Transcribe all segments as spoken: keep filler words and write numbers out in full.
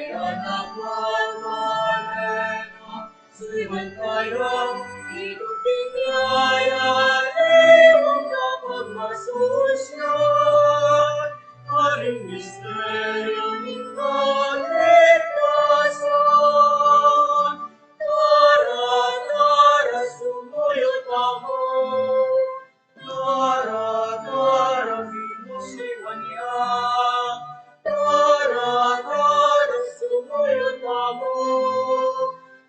Kaya naman, Magdalena, suyuan taya, ituting taya, aliwang kapagmasusyan, karing misteryu ning kaligtasan. Tara, tara, sumuyu tamu. Tara, tara, Ginu, suyuan ya. Tara, tara, sumuyu tamu.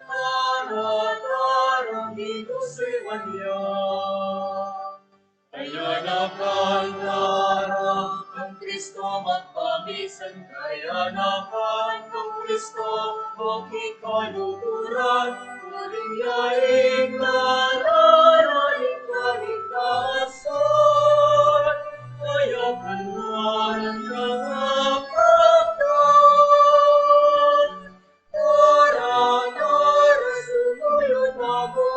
Tara, tara, Ginu, suyuan ya. Kaya naman, tara, kang Kristo magpamisan, kaya naman kang Kristo makikaluguran, uling ya ing dararan ning kaligtasan, kaya kanwanan ya nga kapatad. Tara, tara, sumuyu tamu.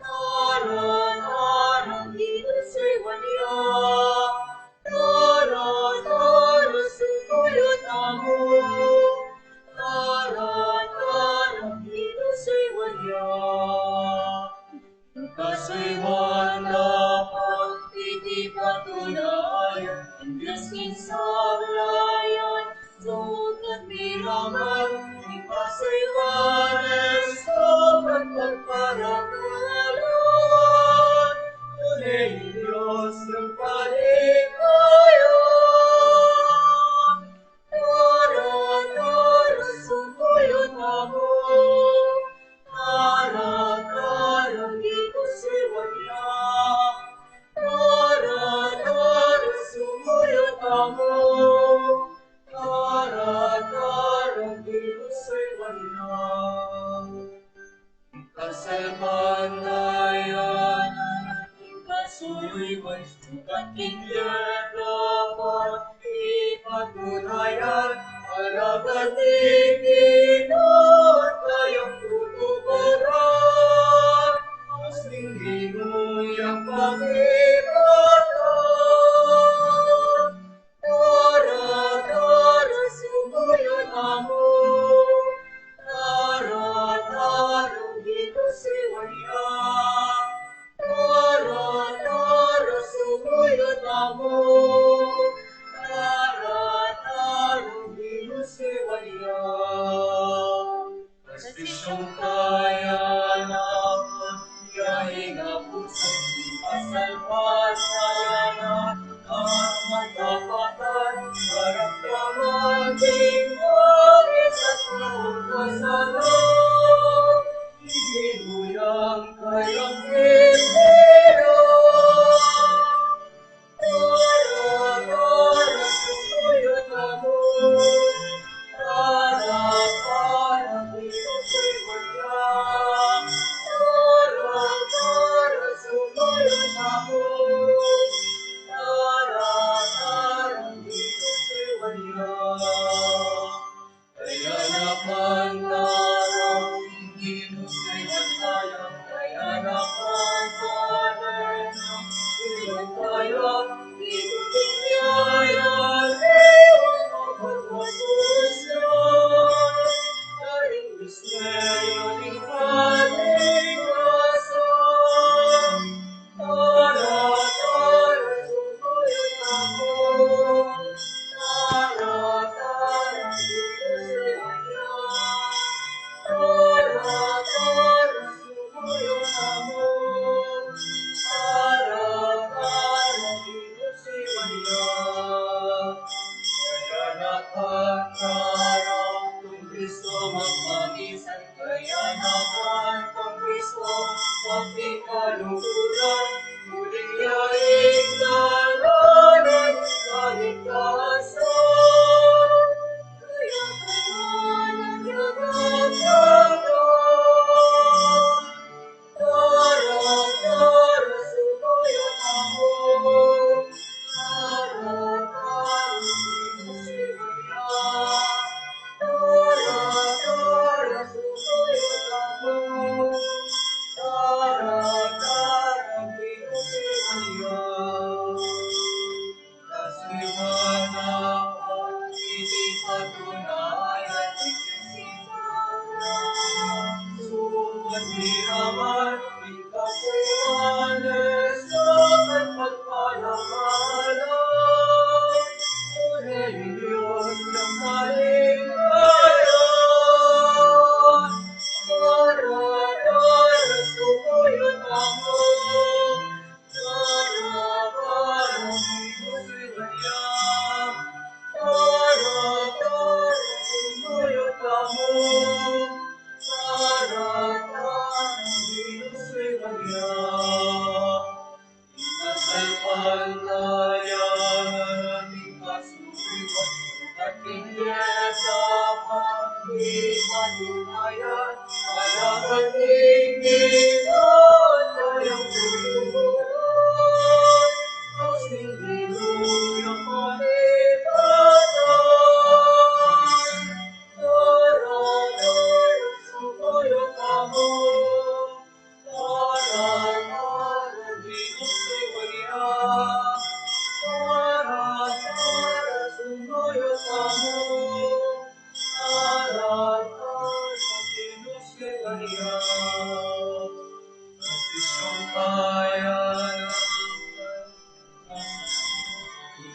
Tara, tara, Ginu, suyuan ya. Tara, tara, sumuyu tamu. Tara, tara, Ginu, suyuan ya. Kasuyuan da pa iti patunayan, ing Dios king sablayan, sukat mi naman, ing kasuyuan, sukat pagparangalan, tune ing Dios ning paligaya. Tara, tara, sumuyu tamu. Tara, tara, Ginu, suyuan ya. Tara, tara, sumuyu tamu. Tara, tara, Ginu, suyuan ya. Kasalpantayanan ning kasuyuan, sukat king dieta, pati patunayan, alagad ning Ginu tayang tutuparan, as ning Ginu yang pakikatan. Tara, tara, sumuyu tamu. Tara, tara, Ginu, suyuan ya. Tara, tara, sumuyu tamu. Tara, tara, Ginu, suyuan ya. Kasi siyang kaya na, kaya inabusan, pasal pa siya na, ang matapatan, harap ka maging wari sa taong kasalanan. Hindi mo yang kayang pigilan. Kaya naman tayo, Ginu, suyuan taya. Kaya naman tayo, Ginu, suyuan taya. Ituting taya, aliwang kapagmasusyan, karing misteryu ning kaligtasan. Tara, tara, sumuyu tamu. Tara, tara, Ginu, suyuan ya. Tara, tara, sumuyu tamu. Tara, tara, Ginu, suyuan ya. Kaya naman tara, kang Kristo magpamisan, kaya naman kang Kristo makikaluguran, uling ya ing dararan ning kaligtasan, kaya kanwanan ya nga kapatad. Tara, tara, sumuyu tamu. Tara, tara, sumuyu tamu. Tara, tara, sumuyu tamu. Tara, tara, sumuyu tamu. Kasi mana pa, iti patunayan,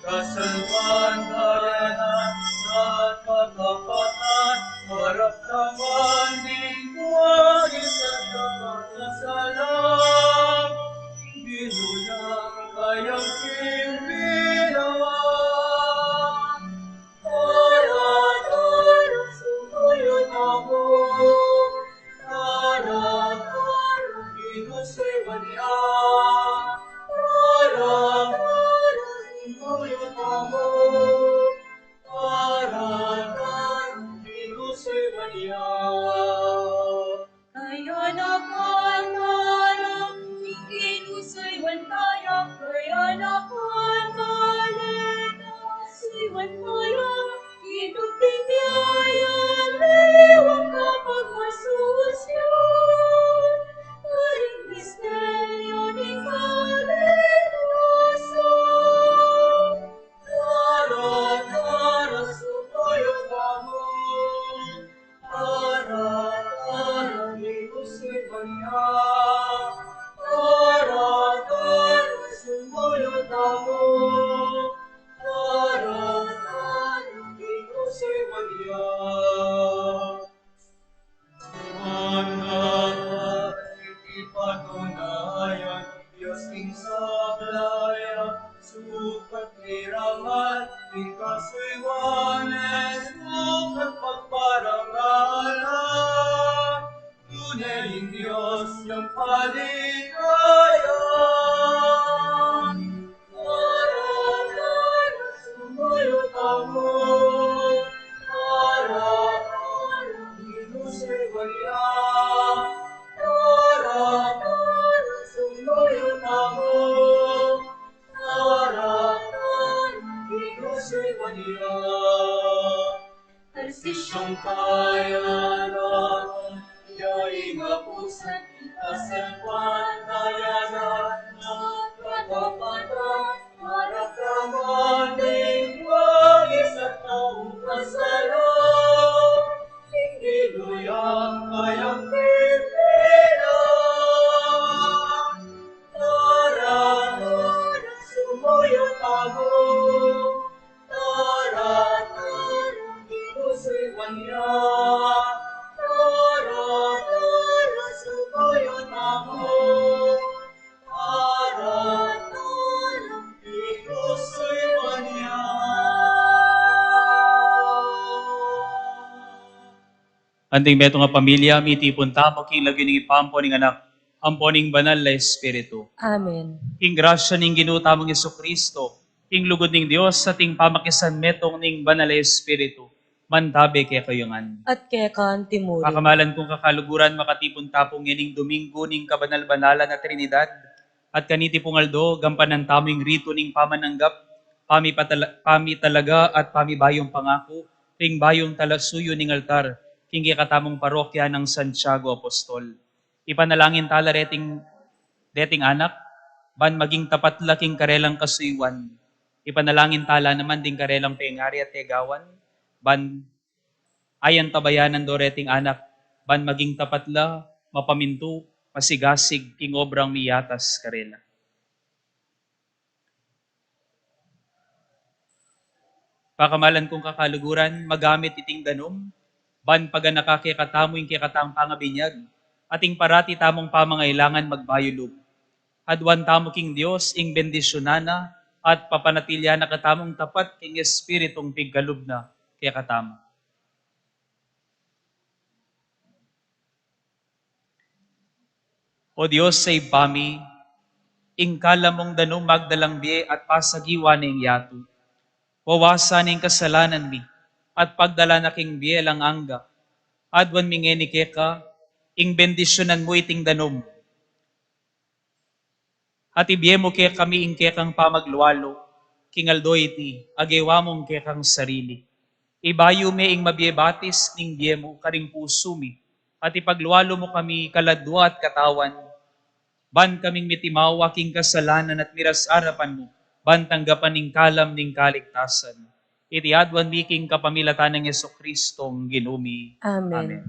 Kasalpantayanan at katapatan, maramdaman ding kuwagis at kapagkasalan, Ginung kayang pimpilawan. Tara, tara, sumuyu tamu. Tara, tara, inusiwan ya. Tara, tara, sumuyu tamu. Tara, tara, inusiwan ya. Kaya na katalang, ikinusiwan taya, kaya na katalang, inusiwan taya, ituting taya, liwang kapagmasusyan, karing misteryo ning kalilusan. Tara, tara, sumuyu tamu. Tara, tara, inusiwan ya. Tara, tara, sumuyu tamu. Tara, tara, inusiwan ya. Ipatunayan Dios king sablay a sukat miraman, king kasuyuan, sukat pagparangalan. Tune ing Dios yang paligaya. Tara, tara, sumuyu tamu. Tara, tara, inusiwan ya. Tara, tara, sumuyu tamu. Tara, tara, inusiwan ya. Tarsisyong kayanan, yaing apusan, kasalpantayanan, katapatan, maramdaman ding kuwagis at kapagkasalan, ing Ginung kayang pimpilan. Tara, tara, sumuyu tamu. Tara, tara, inusiwan ya. Tara, tara, sumuyu tamu. Tara, tara, inusiwan ya. Anting metung a pamilya, mitipun tamu king lagyu ning Ibpa, ampo ning Anak, ampo ning Banal a Espiritu. Amen. Ing grasya ning Ginu tamung Jesucristo, ing lugud ning Dios, at ing pamakisanmetung ning Banal a Espiritu, mantabe kekayu ngan. At keka antimurin. Pakamalan kung kakaluguran, makatipun ta pu ngening Domingo ning kabanal-banalan a Trinidad, at kaniti pung aldo, gampanan tamu ing ritu ning pamananggap, pamipatala-, pamitalaga at pamibayung pangaku, ring bayung talasuyu ning altar, king kekatamung parokya nang Santiago Apostol. Ipanalangin tala reting, reting anak, ban maging tapat la king karelang kasuyuan. Ipanalangin tala naman ding karelang pengari at tegawan, ban ayan tabayanan do reting anak, ban maging tapat la, mapamintu, masigasig, king obrang miyatas karela. Pakamalan kung kakaluguran, magamit iting danum, ban paganaka kekatamu ing kekatang pangabinyag, at ing parati tamung pamangailangan magbayu lub. Aduan tamu king Dios ing bendisyunan na, at papanatilian na katamung tapat king Espiritung pigkalub na kekatamu. O Dios a Ibpa mi, ing kalamung danum magdalang bie at pasagiwa na ing yatu. Wawasan ing kasalanan mi, at pagdala na king bie alang angga. Aduan mi ngeni keka ing bendisyunan mu iting danum. At ibie mu kekami ing kekang pamaglualu king aldo iti, a gewa mung kekang sarili. Ibayu me ing mabie batis ning bie mu karing pusu mi, at ipaglualu mu kami kaladua at katawan, ban kaming mitimawa king kasalanan at miras arapan mu, ban tanggapan ing kalam ning kaligtasan. Iti aduan mi king kapamilatan nang Jesucristo, Ginu mi. Amen. Amen.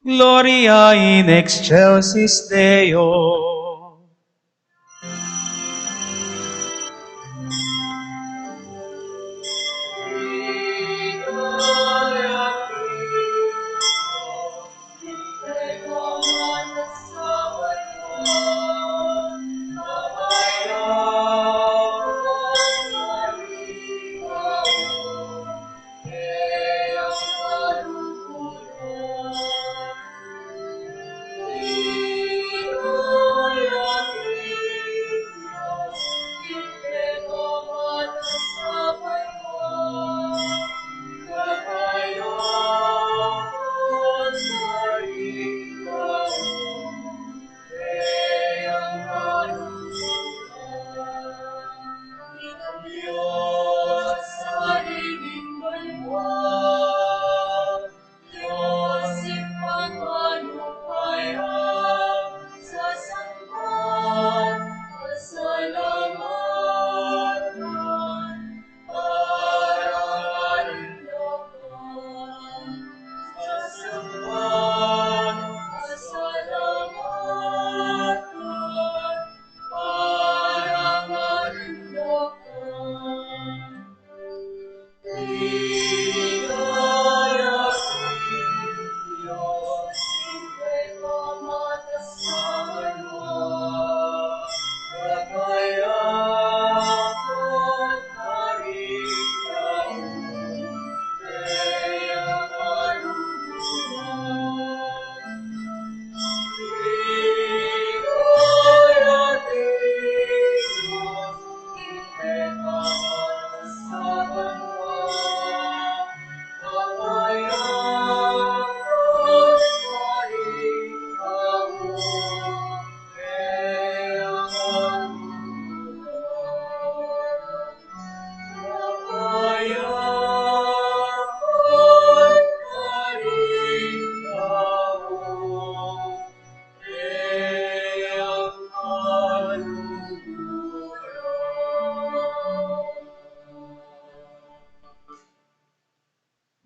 Gloria in excelsis Deo.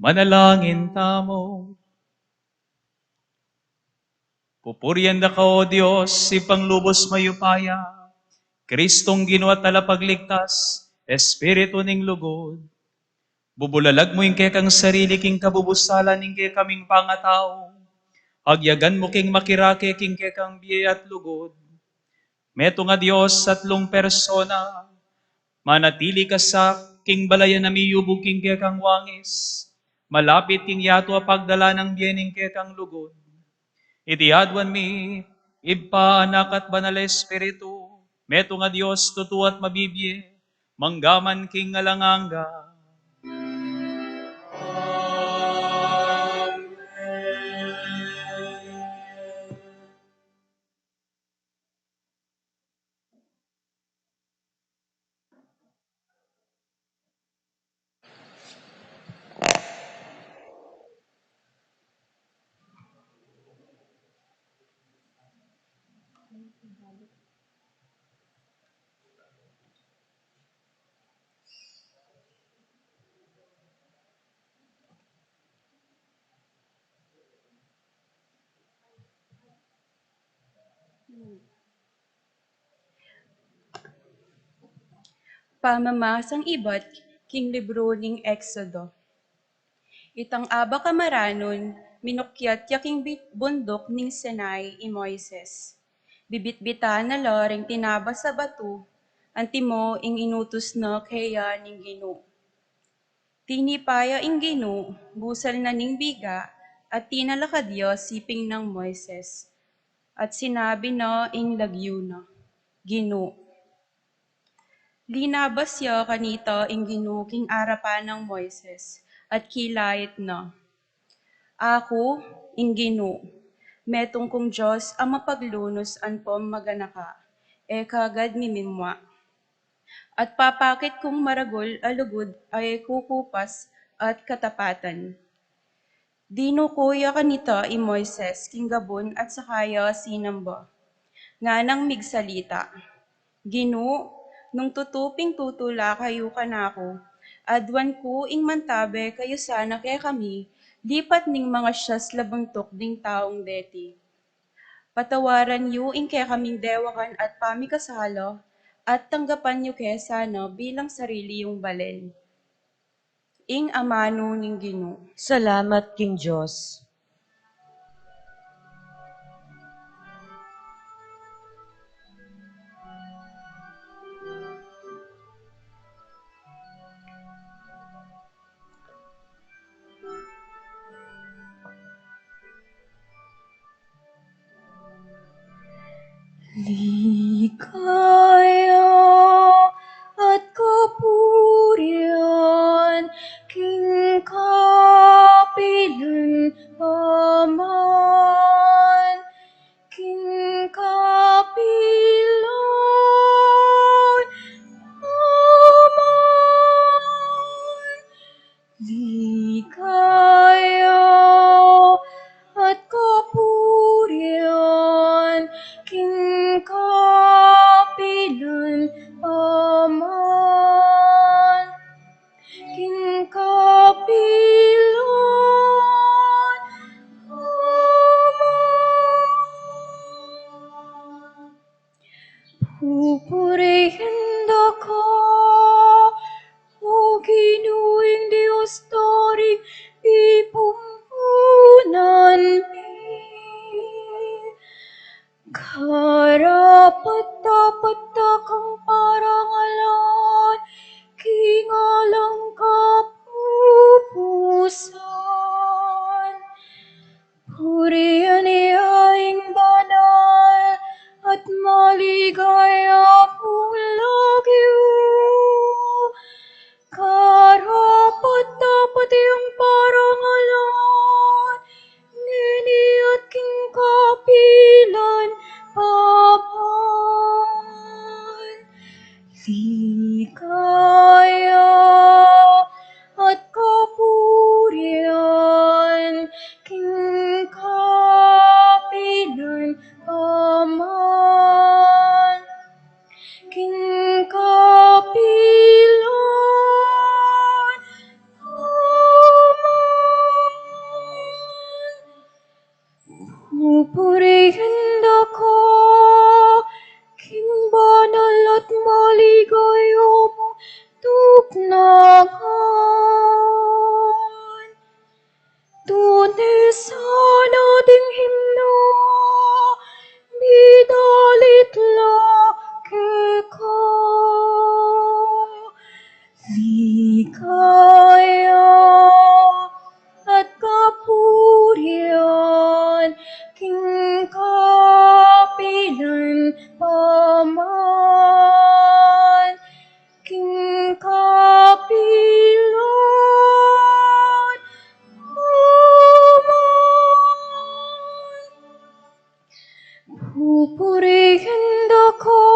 Manalangin tamu. Pupurian da ka, O Dios, Ibpang lubus mayupaya, Kristong Ginu at Talapagligtas, Espiritu ning lugud. Bubulalag mu ing kekang sarili king kabubusalan ning kekaming pangatau, Pagyagan mu king makirake king kekang bie at lugud. Metung a Dios, atlung persona, manatili ka sa king balayan a miyubug king kekang wangis, malapit king yatu a pagdala nang bie ning kekang lugud. Iti aduan mi, Ibpa, Anak, at Banal a Espiritu, metung a Dios, tutu at mabibie, mangga man king alang angga. Amen. Pamamasang ibat king libru ning Exodo. Itang abak a maranun, minukyat ya king bi-, bunduk ning Sinai i Moises. Bibitbitan na la ring tinabas a batu, antimo ing inutus na keya ning Ginu. Tinipa ya ing Ginu, busal na ning biga, at tinalakad ya siping nang Moises. At sinabi na ing lagyu na, Ginu. Linabas ya kanita ing Ginu king arapan nang Moises, at kilait na, Aku, ing Ginu, metung kung Dios a mapaglunus ampong maganaka, e ka agad mimimua. At papakit kung maragul a lugud a e kukupas at katapatan. Dinuku ya kanita i Moises king gabun at saka ya sinamba, nganang migsalita, Ginu, nung tutu ping tutula kayu kanaku, aduan ku ing mantabe kayu sana kekami lipat ning mangasias labuntuk ding taung deti. Patawaran yu ing kekaming dewakan at pamikasala, at tanggapan yu ke sana bilang sarili yung balen. Ing amanu ning Ginu. Salamat king Dios. Ligaya at kapurian king kapilan pa man, king kapilan pa man. Ligaya at kapurian king kapilan pa man, king kapilan pa man. Pupurihin da ka, O Ginu, ing Dios da ring pipumpunan mi. Karapat-dapat da kang parangalan king alang kapupusan. Purian ya ing banal at maligaya mung lagyu. Karapat-dapat yang parangalan ngeni at king kapilan pa man. Ligaya at kapurian king kapilan pa man, king kapilan pa man. Pupurihin da ka, king banal at maligaya mung tuknangan. Tune sana ding himno, midalit la keka. Ligaya at kapurian king kapilan pa man, king kapilan pa man. Pupurihin da ka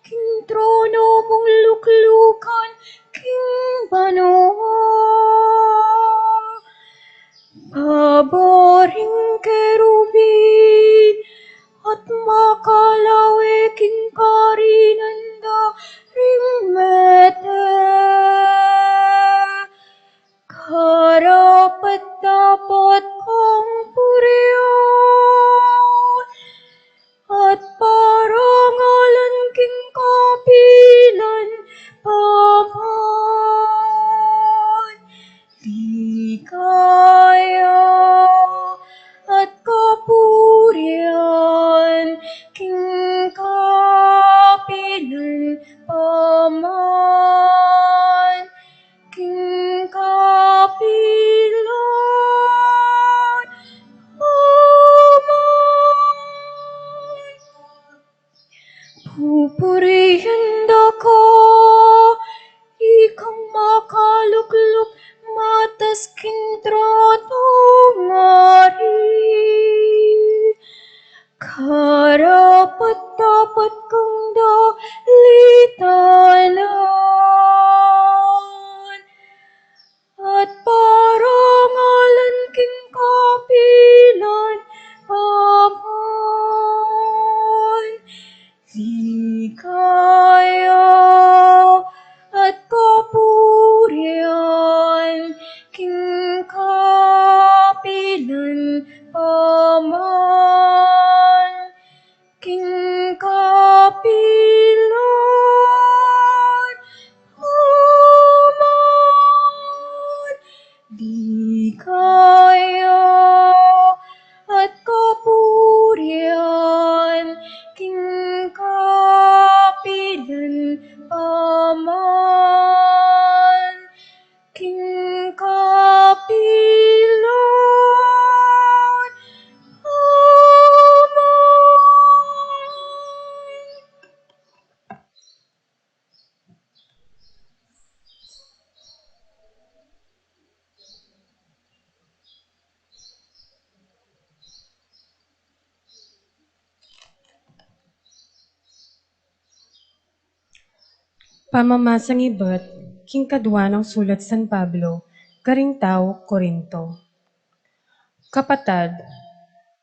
king trono mung luklukan king banua. Baba ring kerubin at makalawe king karinan da ring mete. Karapat-dapat kang purian at parangalan king kapilan pa man. Ligaya at kapurian king kapilan pa man, king kapilan pa man. Pupurihin da ka, ikang makalukluk matas king trono mung ari. Karapat-dapat kang dalitanan at parangalan king kapilan pa man. Ligaya at kapurian king kapilan pa man, king kapilan pa man. Ligaya at kapurian king kapilan pa man, king kapilan pa man. Pamamasang ibat king kadua nang sulat San Pablo karing tau Corinto. Kapatad,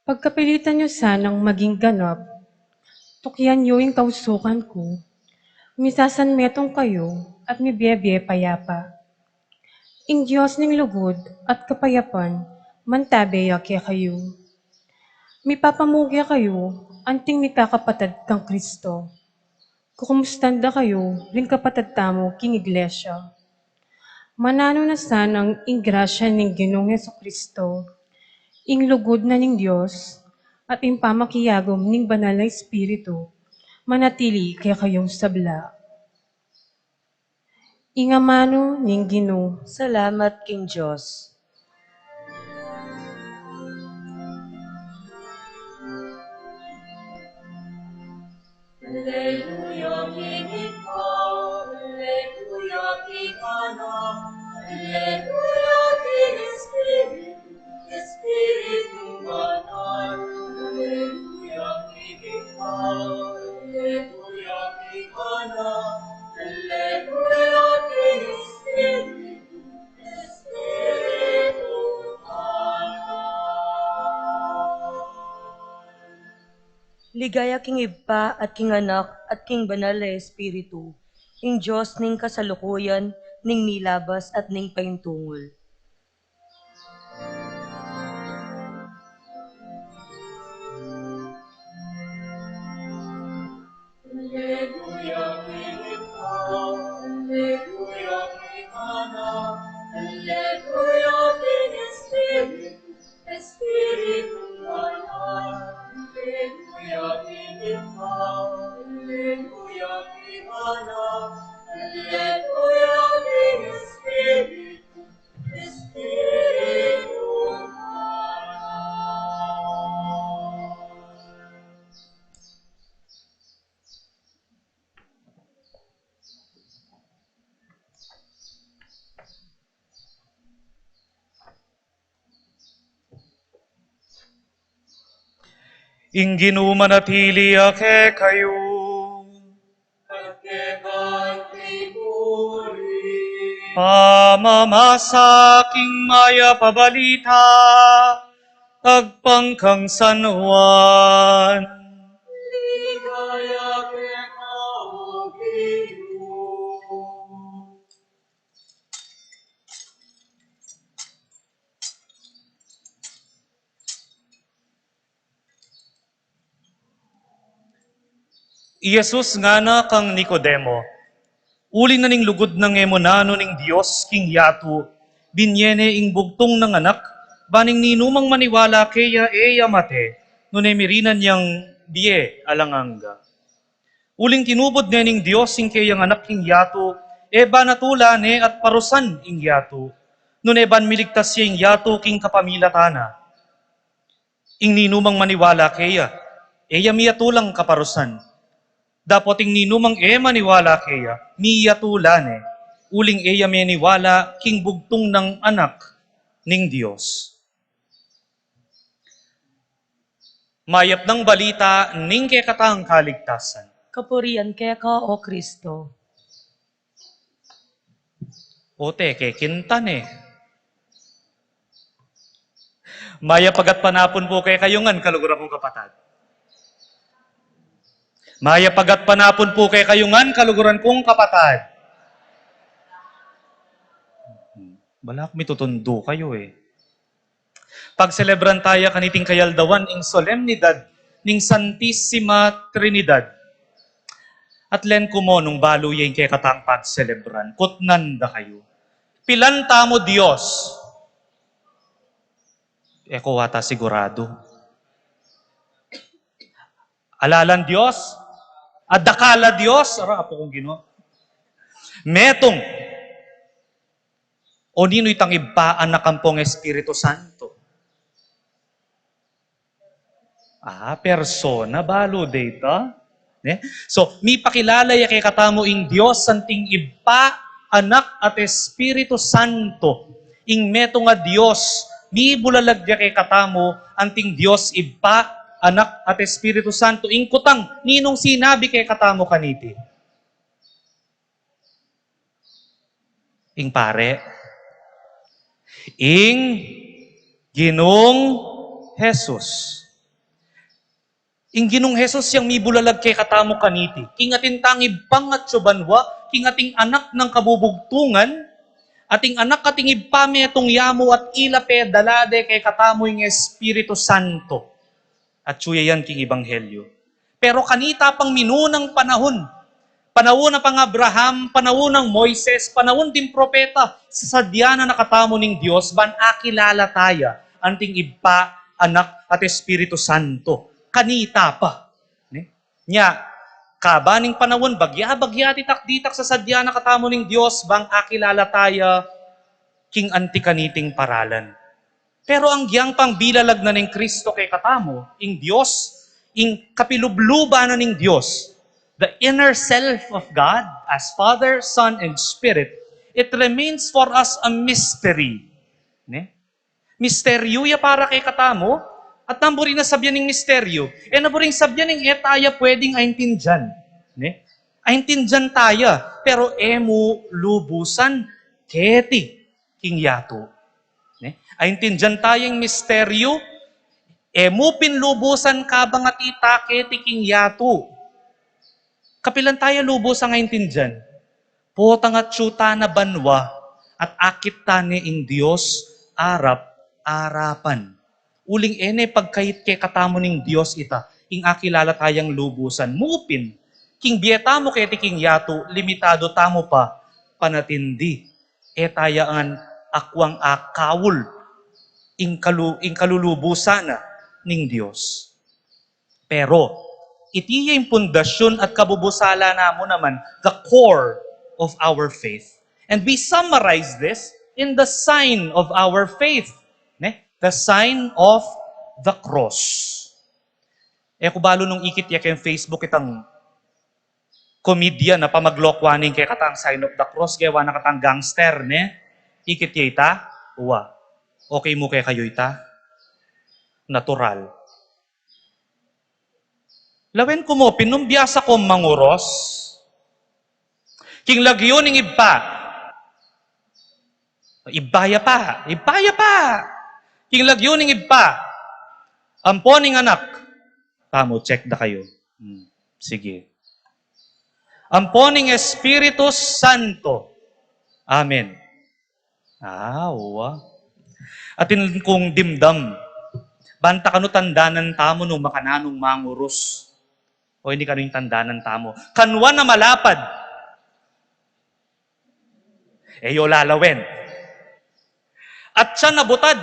pagkapilitan yu sanang maging ganap, tukyan yu ing kausukan ku, misasanmetung kayu at mibie-bie payapa. Ing Dios ning lugud at kapayapan mantabe ya kekayu. Mipapamuge kayu anting mikakapatad kang Kristo. Kukumustan da kayu ring kapatad tamu king iglesia. Mananu na sanang ing grasya ning Ginung Jesucristo, ing lugud na ning Dios, at ing pamakiagum ning Banal a Espiritu manatili kekayung sabla. Ing amanu ning Ginu. Salamat king Dios. Alleluia, king Ibpa, alleluia, king Anak, alleluia, king Espiritu, Espiritu Banal, alleluia, king Ibpa, alleluia, king Anak, alleluia, king Espiritu, Espiritu Banal. Ligaya king Ibpa, at king Anak, at king Banal a Espiritu, ing Dios ning kasalukuyan, ning milabas, at ning paintungul. Alleluia, king Ibpa, alleluia, king Anak, alleluia, king Ing Ginu manatili ya kekayu. Pamamasa king Mayap a Balita agpang kang San Juan. I Jesus ngana kang Nicodemo, uli na ning lugud nang e mu nanu ning Dios king yatu, binye ne ing bugtung nang anak, ban ing ninumang maniwala keya e ya mate, nune mirinan yang bie alang angga. Uling tinubud ne ning Dios ing keyang anak king yatu, e ban atulan ne at parusan ing yatu, nune ban miligtas ya ing yatu king kapamilatan na. Ing ninumang maniwala keya, e ya miyatulang kaparusan. Dapot ing ninumang e maniwala keya, miyatulan ne, uling e ya meniwala king bugtung nang anak ning Dios. Mayap nang balita ning kekatang kaligtasan. Kapurian keka, O Kristo. Ote, kekintan e. Mayap a gatpanapun pu kekayu ngan, kaluguran kung kapatad. Mayap a gatpanapun pu kekayu ngan, kaluguran kung kapatad. Balak mitutundu kayu e. Pagselebran taya kaniting kayaldawan ing solemnidad ning Santisima Trinidad. At len ku mo nung balu ya ing kekatang pagselebran, kutnan da kayu. Pilan tamu Dios? E ku ata siguradu. Alalan Dios? Adakala Dios? Ara, Apu kung Ginu. Metung. O ninu itang Ibpa, Anak, ampong Espiritu Santo? Ah, persona balu de ita. Ne? So, mipakilala ya kekatamu ing Dios anting Ibpa, Anak, at Espiritu Santo. Ing metung a Dios, mibulalag ya kekatamu anting Dios Ibpa, Anak, at Espiritu Santo. Ing kutang, ninung sinabi kekatamu kaniti? Ing pare. Ing Ginung Jesus. Ing Ginung Jesus yang mibulalag kekatamu kaniti. King atin tang Ibpang atsu banua, king ating anak nang kabubugtungan, ating anak, ating Ibpa, metung ya mu at ila pe dala de kekatamu ing Espiritu Santo. Atsu ya yan king Ebanghelyo. Pero kanita pang minunang panahun, panahun na pang Abraham, panahun nang Moises, panahun ding propeta, sasadya na katamu ning Dios ban akilala taya anting Ibpa, Anak, at Espiritu Santo. Kanita pa. Ne? Nya, kaba ning panahun, bagya-bagya ditak-ditak sasadya na katamu ning Dios ban akilala taya king anti kaniting paralan. Pero agyang pang bilalag na ning Kristo kekatamu, ing Dios, ing kapilubluban na ning Dios, the inner self of God, as Father, Son, and Spirit, it remains for us a mystery. Ne? Misteryu ya para kekatamu, at nanu buring sabyan ning misteryu? E na buring sabyan ning e taya pwedeng aintindian. Ne? Aintindian taya, pero e mu lubusan keti king yatu. Ne? Aintindian taya ing misteryu, e mu pin lubusan kabang atiu ta keti king yatu. Kapilan taya lubus a aintindian? Potang atsu ta na banua at akit ta ne ing Dios arap-arapan. Uling e ne pagkait kekatamu ning Dios ita, ing akilala tayang lubusan. Mu pin, king bie tamu keti king yatu, limitadu tamu pa panatindi. E taya ngan akuang akaul ing kalu-, ing kalulubusan na ning Dios. Pero, Iti ya ing pundasyun at kabubusala namu naman, the core of our faith. And we summarize this in the sign of our faith, ne? The sign of the cross. E ku balu nung ikit ya keng Facebook itang komedya na pamaglokwa ning kekatang sign of the cross, gewa na katang gangster, ne? Ikit ya ita? Wa. Okay mu kekayu ita? Natural. Lawen ku mu, pin nung biasa kung manguros. King lagyu ning Ibpa. Ibpa ya pa. Ibpa ya pa. King lagyu ning Ibpa. Ampo ning Anak. Tamu, check da kayu. Hmm. Sige. Ampo ning Espiritu Santo. Amen. Ah, wa. Atin kung dimdam. Banta kanu tandanan tamu nung makananung mangurus. O ini kanu ing tandanan tamu. Kanwan a malapad. E yu lalawen. Atsan a butad.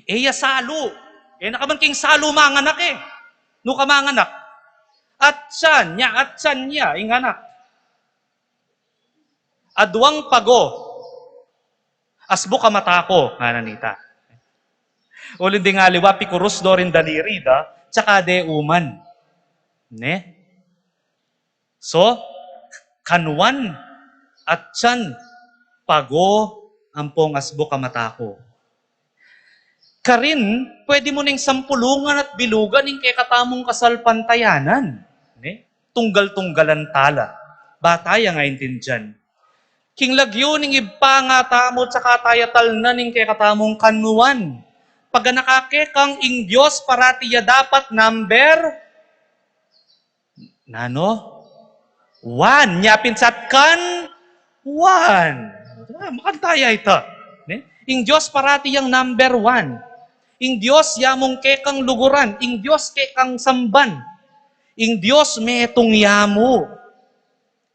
E ya salu. E na ka man king salu manganak e. Nu ka manganak? Atsan ya, atsan ya, ing anak. Aduang pago. Asbuk a mata ku, ngana nita. Uling ding aliwa, pikurus do ring daliri da, tsaka de uman. Ne? So, kanwan, atsan, pago, ampong asbuk a mata ku. Karin, pwede mu neng sampulungan at bilugan ing kekatamung kasalpantayanan. Ne? Tunggal-tunggalan tala. Ba taya nga intindian. King lagyu ning Ibpa nga tamu, tsaka taya talnan ing kekatamung kanwan. Paganaka kekang ing Dios parati ya dapat number Nanu? One. Nya pin sat kan one. Ah, makanta ya ita. Ne? Ing Dios parati yang number one. Ing Dios ya mung kekang luguran. Ing Dios kekang samban. Ing Dios metung ya mu.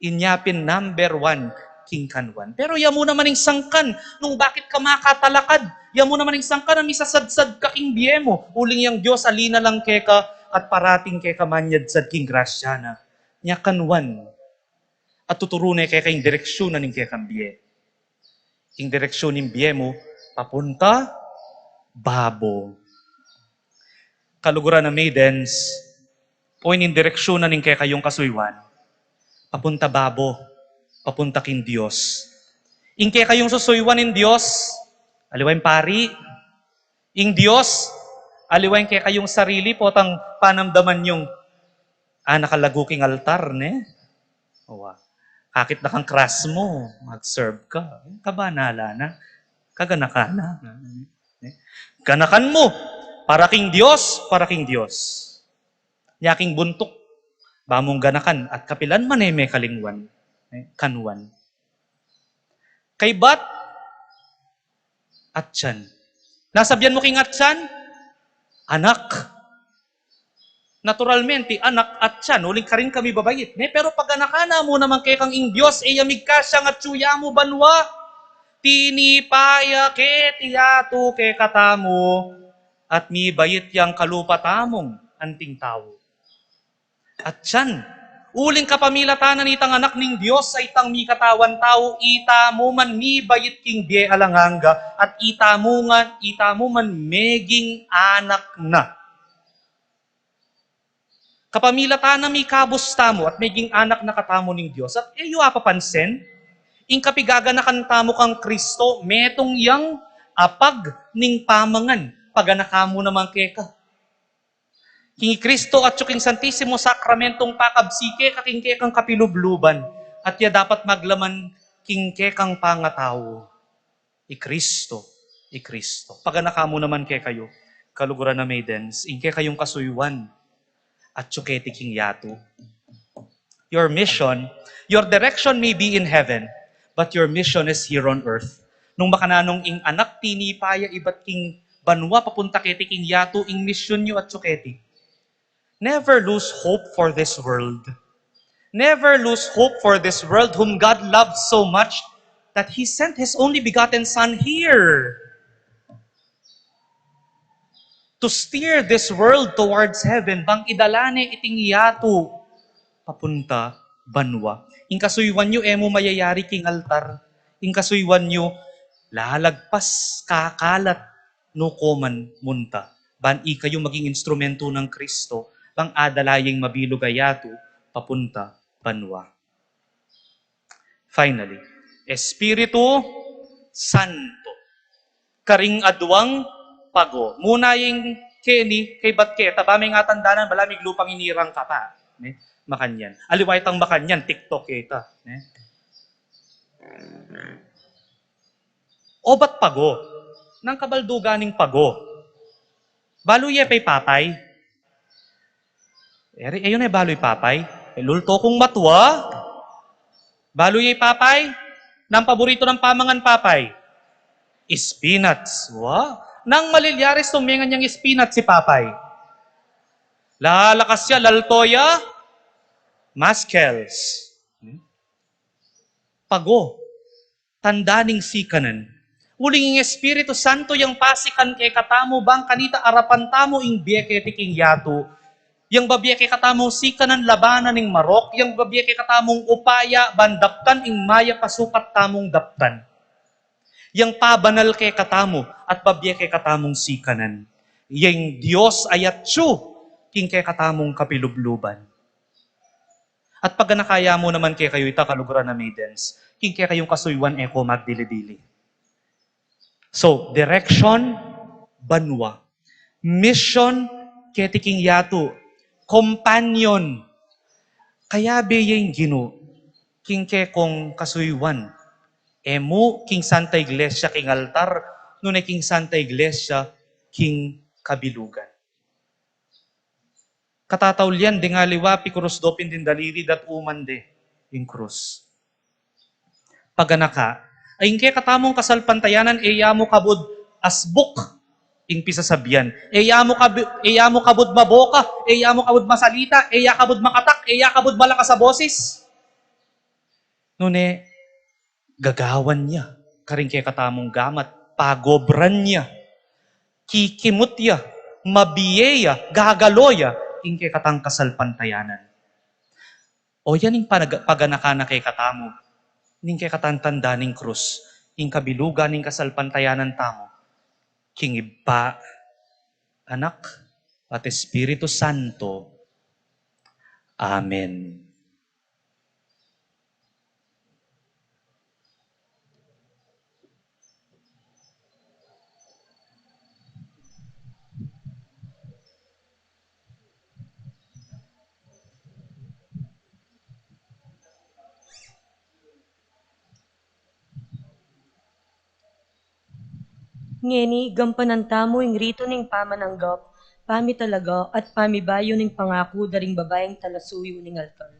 Inya pin number one king kanwan. Pero ya mu naman ing sangkan nung bakit ka makatalakad. Ya mu naman ing sangkan a misasadsad ka king bie mu. Uling yang Dios ali na lang keka at parating keka manyadsad king grasya na. Nya kanwan. At tuturu ne keka ing direksyun na ning kekang bie. Ing direksyun ning bie mu, papunta babo. Kaluguran a maidens, o ing direksyun na ning kekayung kasuywan, papunta babo, papunta king Dios. Ing kekayung susuywan ing Dios, aliwa ing pari, ing Dios, aliwa ing kekayung sarili, potang panamdaman yung, ah, nakalagu king altar, ne? Wa. Kakit na kang kras mu, mag-serve ka. Kabanalan na. Kaganakan na. Ne? Ganakan mu. Para king Dios, para king Dios. Nya king buntuk, ba mung ganakan at kapilan man e mekalingwan, eh, kanwan. Kaybat, atsan. Nasabian mu king atsan? Anak. Naturalmente, anak, atsan. Uling karin kami babait, ne? Pero paganaka na mu naman kekang ing Dios, e ya migkasyang atsu ya mu banua. Tinipa ya keti yatu kekatamu, at mibait yang kalupa tamung anting tau. Atsan. Uling kapamilatan na nitang Anak ning Dios a itang mikatawan tau, itamu man mibait king bie alang angga, at itamu nga, itamu man meging anak na. Kapamilatan na mikabus tamu at meging anak na katamu ning Dios, at e yu apapansin, ing kapigaganakan tamu kang Kristo, metung yang apag ning pamangan, paganaka mu naman keka. King i Kristo atsu king Santisimo Sakramentong pakabsi keka king kekang kapilubluban, at ya dapat maglaman king kekang pangatau. I Kristo, i Kristo. Paganaka mu naman kekayu, kaluguran a maidens, ing kekayung kasuywan, atsu keti king yatu. Your mission, your direction may be in heaven, but your mission is here on earth. Nung makananung ing Anak tinipa ya ibat king banua papunta keti king yatu, ing misyun yu atsu keti. Never lose hope for this world. Never lose hope for this world whom God loved so much that He sent His only begotten Son here. to steer this world towards heaven, bang idala ne iting yatu papunta banua. Ing kasuyuan yu, e mu mayayari king altar. Ing kasuyuan yu, lalagpas, kakalat, nu ko man munta. Ban ikayu maging instrumento nang Kristo, bang adala ya ing mabilug a yatu papunta banua. Finally, Espiritu Santo. Karing aduang pago. Muna ing keni, kaybat keta, ba meng atandanan, bala miglupang inirang ka pa. Ne? Makanyan. Aliwa itang makanyan, TikTok keta. Ne? Obat pago. Nang kabaldugan ning pago. Balu ye pa i Papay. Eri, e yu ne balu i Papay. E, lulto kung matua. Balu ye i Papay. Nang paborito nang pamangan Papay. Spinach. Wa? Nang malilyaris tumengan yang spinach i Papay. Lalakas ya, lalto ya. Muscles. Hmm? Pago. Tanda ning sikanan. Uling ing Espiritu Santo yang pasikan kekatamu, bang kanita arapan tamu ing bie keti king yatu. Yang babie kekatamung sikanan, labanan ning marok, yang babie kekatamung upaya, ban daptan ing mayap a sukat tamung daptan. Yang pabanal kekatamu, at babie kekatamung sikanan. Yang Dios a yatsu, king kekatamung kapilubluban. At paganaka ya mu naman kekayu ita, kaluguran a maidens, king kekayung kasuyuan e ko magdili-dili. So, direction, banua. Mission, keti king yatu. Companion. Kayabe ye ing Ginu, king kekong kasuyuan. E mu king Santa Iglesia king altar, nune king Santa Iglesia king kabilugan. Katataulian deng aliwa, pikrus do pin ding daliri, dat uman de ing krus. Paganaka, ay ing kekatamung kasalpantayanan, e ya mu kabud asbuk ing pisasabian. E ya mu kabu-, e ya mu kabud maboka, e ya mu kabud masalita, e ya kabud makatak, e ya kabud malakas a bosis. Nune, gagawan ya karing kekatamung gamat, pagobran ya, kikimut ya, mabie ya, gagalo ya, ing kekatang kasalpantayanan. O yan ing panaga-, paganaka na kekatamu, ning kekatang tanda ning krus, ing kabilugan ning kasalpantayanan tamu, king Ibpa, Anak, at Espiritu Santo. Amen. Ngeni, gampanan tamu ing ritu ning pamananggap, pamitalaga, at pamibayu ning pangaku da ring babaing talasuyu ning altar.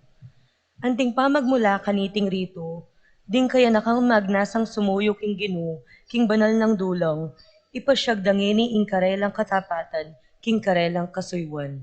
Anting pamagmula kaniting ritu, ding kayanakang magnasang sumuyu king Ginu, king banal nang dulang, ipasiag da ngeni ing karelang katapatan, king karelang kasuyuan.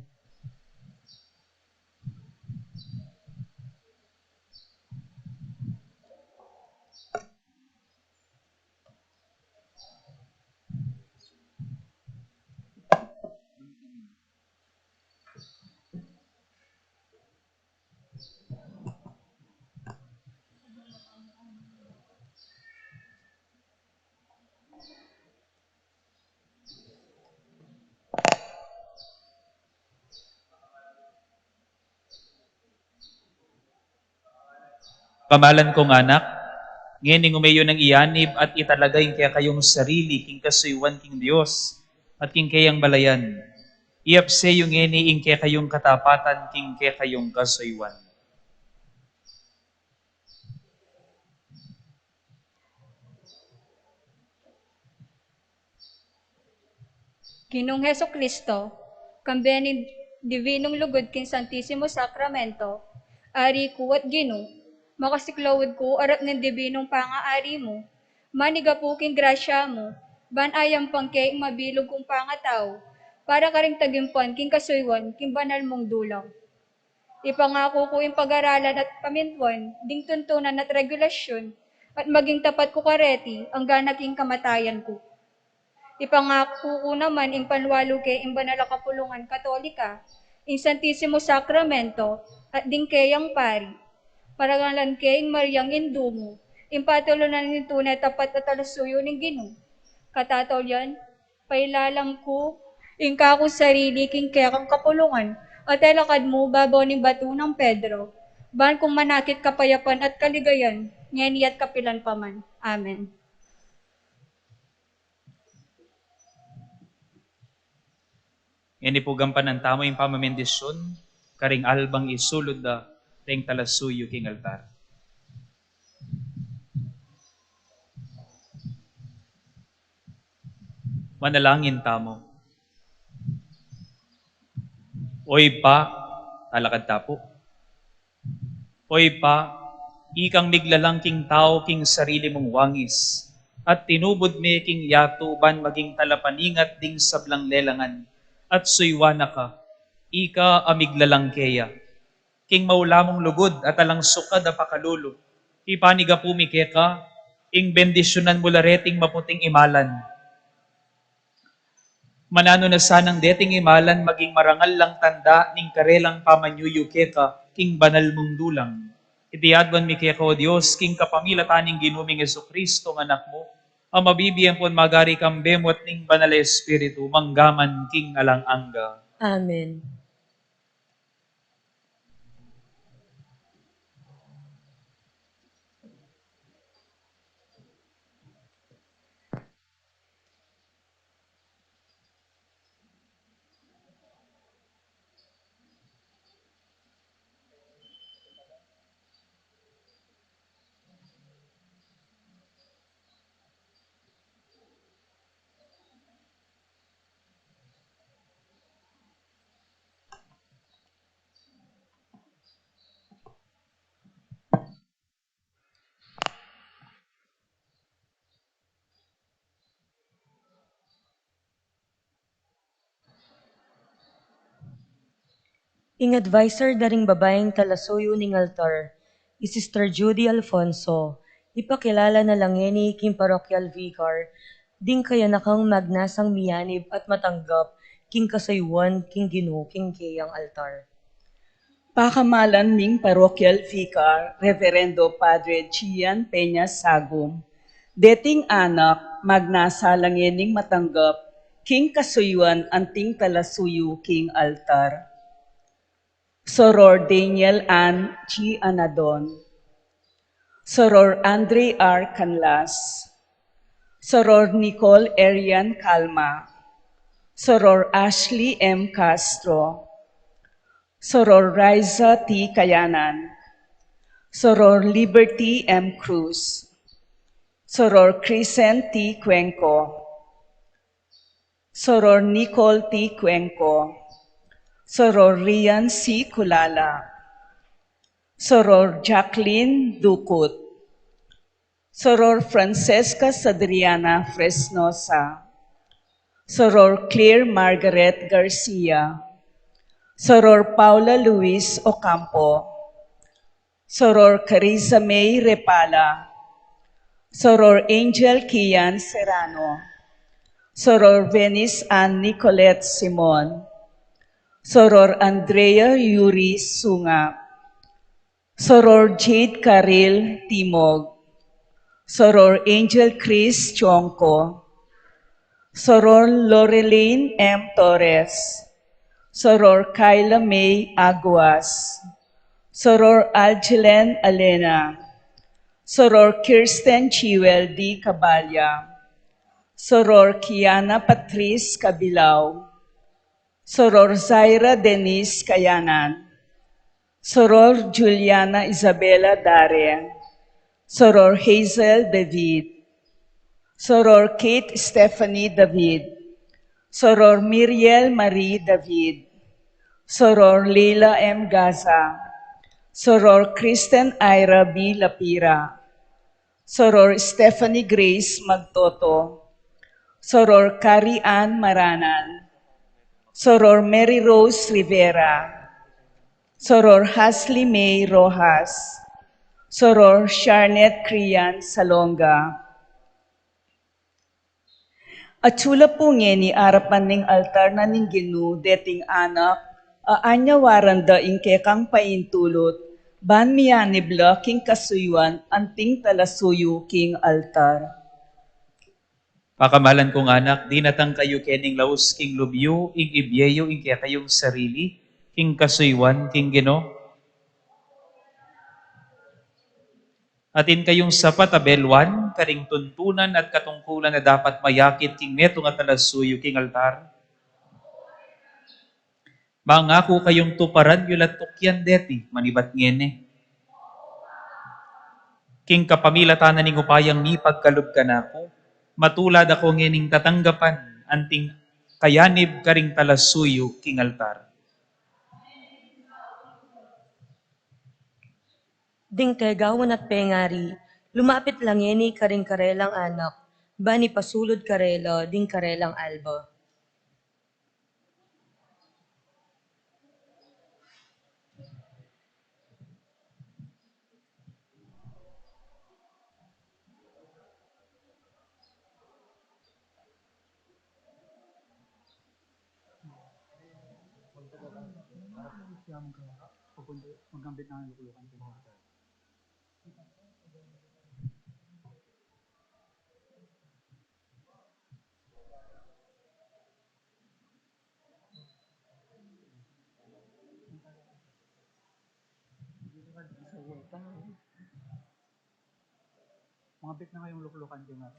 Pamalan kung anak, ngeni ngumi yu nang iyanib at italaga ing kekayung sarili king kasuyuan king Dios at king keyang balayan. Iyapse yu ngeni ing kekayung katapatan king kekayung kasuyuan. Ginung Jesucristo, kambe ning Divinung Lugud king Santisimo Sakramento, Ari ku at Ginu, makasiklaud ku arap ning Dibinung pangaari mu, manigapu king grasya mu, ban ayampan ke ing mabilug kung pangatau, para karing tagimpan king kasuyuan king banal mung dulang. Ipangaku ku ing pag-aralan at pamintuan ding tuntunan at regulasyun, at maging tapat ku kareti anggang king kamatayan ku. Ipangaku ku naman ing panwalu ke ing banal a kapulungan Katolika, ing Santisimo Sakramento, at ding keyang pari. Parangalan ke ing Mariang Indu mu, ing patulunan ning tune tapat a talasuyu ning Ginu. Katataulian, pailalam ku ing kakung sarili king kekang kapulungan, at e lakad mu babo ning batu nang Pedro, ban kung manakit kapayapan at kaligayan, ngeni at kapilan pa man. Amen. Ngeni pu gampanan tamu ing pamamendisyun karing albang isulud da deng talasuyu king altar. Manalangin tamu. O Ibpa, talakad ta pu. O Ibpa, ikang miglalang king tau king sarili mung wangis, at tinubud me king yatu ban maging talapaningat ding sablang lelangan, at suyuan na ka, ika a miglalang keya. King maula mung lugud at alang sukad a pakalulu, ipanigapu mi keka ing bendisyunan mu la reting maputing imalan. Mananu na sanang deting imalan maging marangal lang tanda ning karelang pamanyuyu keka king banal mung dulang. Iti aduan mi keka, O Dios, king kapamilatan ning Ginu ming Jesucristo, a Anak mu, a mabibie ampon magari kambe mu at ning Banal a Espiritu, mangga man king alang angga. Amen. Ing adviser da ring babaing talasuyu ning altar, i Sister Judy Alfonso, ipakilala na la ngeni king parochial vicar ding kayanakang magnasang miyanib at matanggap king kasuyuan king Ginu king keyang altar. Pakamalan ning parochial vicar, Reverendo Padre Gian Peña Sagum, deting anak magnasa la ngening matanggap king kasuyuan anting talasuyu king altar. Soror Daniel Ann G. Anadon, Soror Andre R. Canlas, Soror Nicole Arian Calma, Soror Ashley M. Castro, Soror Riza T. Kayanan, Soror Liberty M. Cruz, Soror Crescent T. Cuenco, Soror Nicole T. Cuenco, Soror Rian C. Culala, Soror Jacqueline Ducut, Soror Francesca Sadriana Fresnosa, Soror Claire Margaret Garcia, Soror Paula Luis Ocampo, Soror Carissa May Repala, Soror Angel Kian Serrano, Soror Venice Ann Nicolette Simon, Soror Andrea Yuri Sunga, Soror Jade Caril Timog, Soror Angel Chris Chonco, Soror Loreline M. Torres, Soror Kyla May Aguas, Soror Algelen Alena, Soror Kirsten Chiwel D. Caballa, Soror Kiana Patrice Cabilao, Soror Zaira Denise Kayanan, Soror Juliana Isabella Dare, Soror Hazel David, Soror Kate Stephanie David, Soror Miriel Marie David, Soror Leila M. Gaza, Soror Kristen Ira B. Lapira, Soror Stephanie Grace Magtoto, Soror Carrie Ann Maranan, Soror Mary Rose Rivera, Soror Hasley May Rojas, Soror Sharnet Krian Salonga, Atsu la pu ngeni arapan ning altar na ning Ginu deting anak, a anyawaran da ing kekang paintulut, ban miyanib la king kasuyuan anting talasuyu king altar. Pakamalan kung anak, dinatang kayu kening laus king lub yu, ing ibie yu ing kekayung sarili, king kasuyuan king Ginu. Atin kayung sapat a beluan karing tuntunan at katungkulan a dapat mayakit king metung a talasuyu king altar. Mangaku kayung tuparan yu la tukyan deti manibat ngeni. King kapamilatan na ning upayang mipagkalub kanaku, matulad aku ngening tatanggapan anting kayanib karing talasuyu king altar. Ding tegawan at pengari, lumapit la ngeni karing karelang anak, ban ipasulud karela ding karelang alba. Mangabit na kayung luklukan, di nga.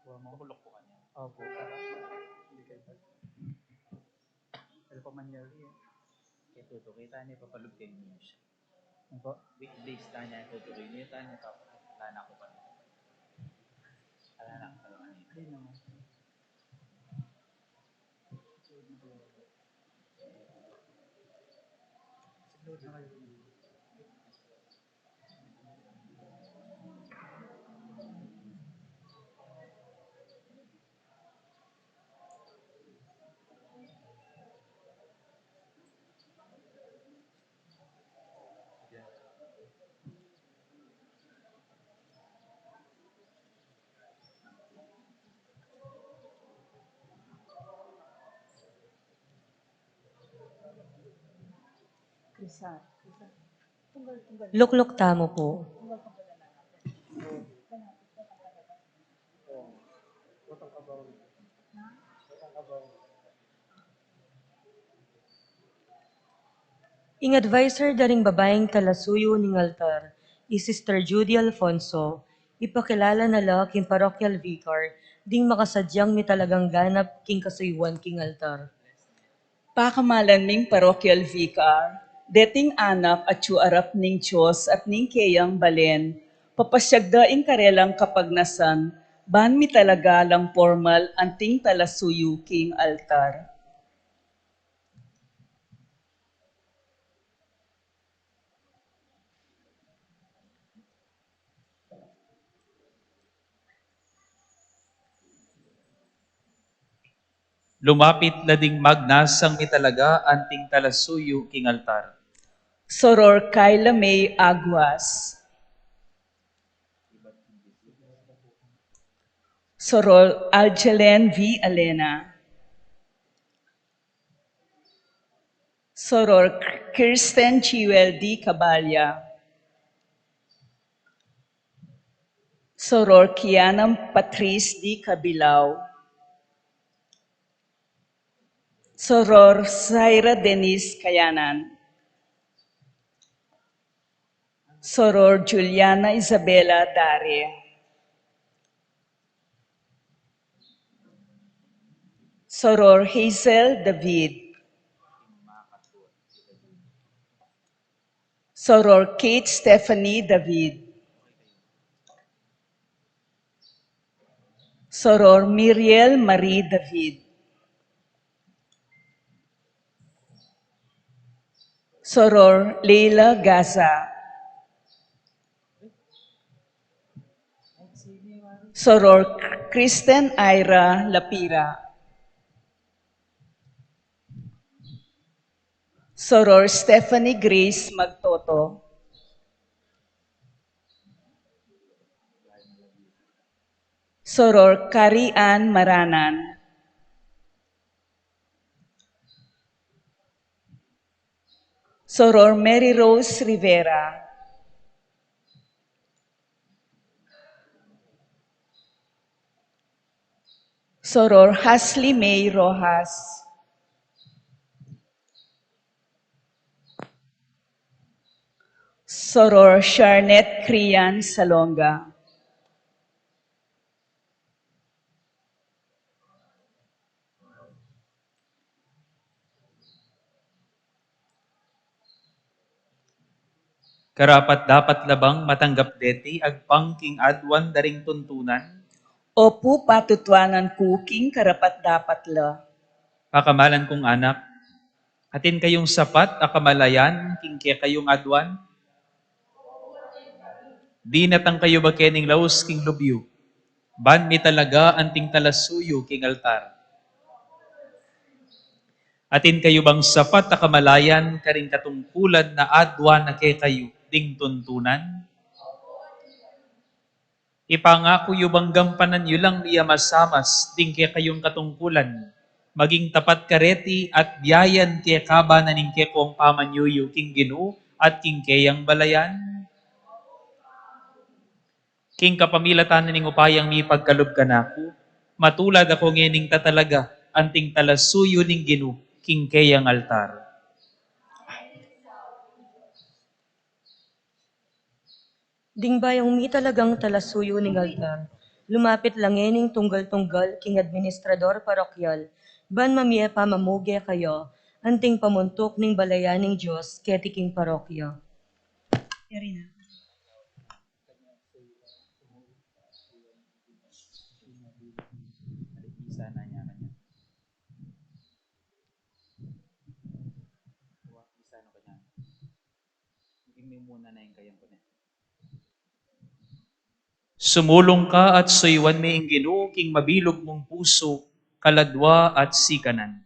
Kuha mo. Opo. Hindi kayo pa. Ano pa man yan, eh? Kaya tutuki tayo, ipapalub kayo niya siya. Ano po? Weekdays tayo, tutuki niya tayo, wala na ako pa. Wala na ako pa. Hindi naman. Lukluk tamu pu. Ing adviser da ring babaing talasuyu ning altar, i Sister Judy Alfonso, ipakilala na la king parochial vicar Ding makasadyang mitalagang ganap king kasuyuan king altar. Pakamalan ming parochial vicar, deting anak atyu arap ning Dios at ning keyang balen, papasyag da ing karelang kapagnasan, ban mitalaga lang pormal anting talasuyu king altar. Lumapit la ding magnasang mitalaga anting talasuyu king altar. Soror Kayla May Aguas. Soror Algelen V Alena. Soror Kirsten Jewel D Caballa. Soror Kiana Patrice D Cabilao. Soror Zaira Denise Kayanan. Soror Juliana Isabela Dare. Soror Hazel David. Soror Kate Stephanie David. Soror Miriel Marie David. Soror Leila Gaza. Soror Kristen Ira Lapira. Soror Stephanie Grace Magtoto. Soror Kari Ann Maranan. Soror Mary Rose Rivera. Soror Hasley May Rojas. Soror Sharnet Krian Salonga. Karapat-dapat la bang matanggap deti agpang king aduan da ring tuntunan? Opu, patutuanan ku king karapat-dapat la. Pakamalan kung anak, atin kayung sapat a kamalayan king kekayung aduan? Dinatang kayu ba keni ning laus king lub yu, ban mitalaga anting talasuyu king altar? Atin kayu bang sapat a kamalayan karing katungkulan na aduan na kekayu ding tuntunan? Ipangaku yu bang gampanan yu lang miyamasamas ding kekayung katungkulan, maging tapat kareti at biayan kekaban na ning kekong pamanyuyu king Ginu at king keyang balayan? King kapamilatan na ning upayang mipagkalub kanaku, matulad aku ngening tatalaga anting talasuyu ning Ginu king keyang altar. Ding bayung mitalagang talasuyu ning altar, lumapit la ngening tunggal-tunggal king administrador parokyal, ban mamie pamamuge kaya anting pamuntuk ning balayan ning Dios keti king parokya. Yari na. Sumulung ka at suyuan me ing Ginu king mabilug mung pusu, kaladua at sikanan.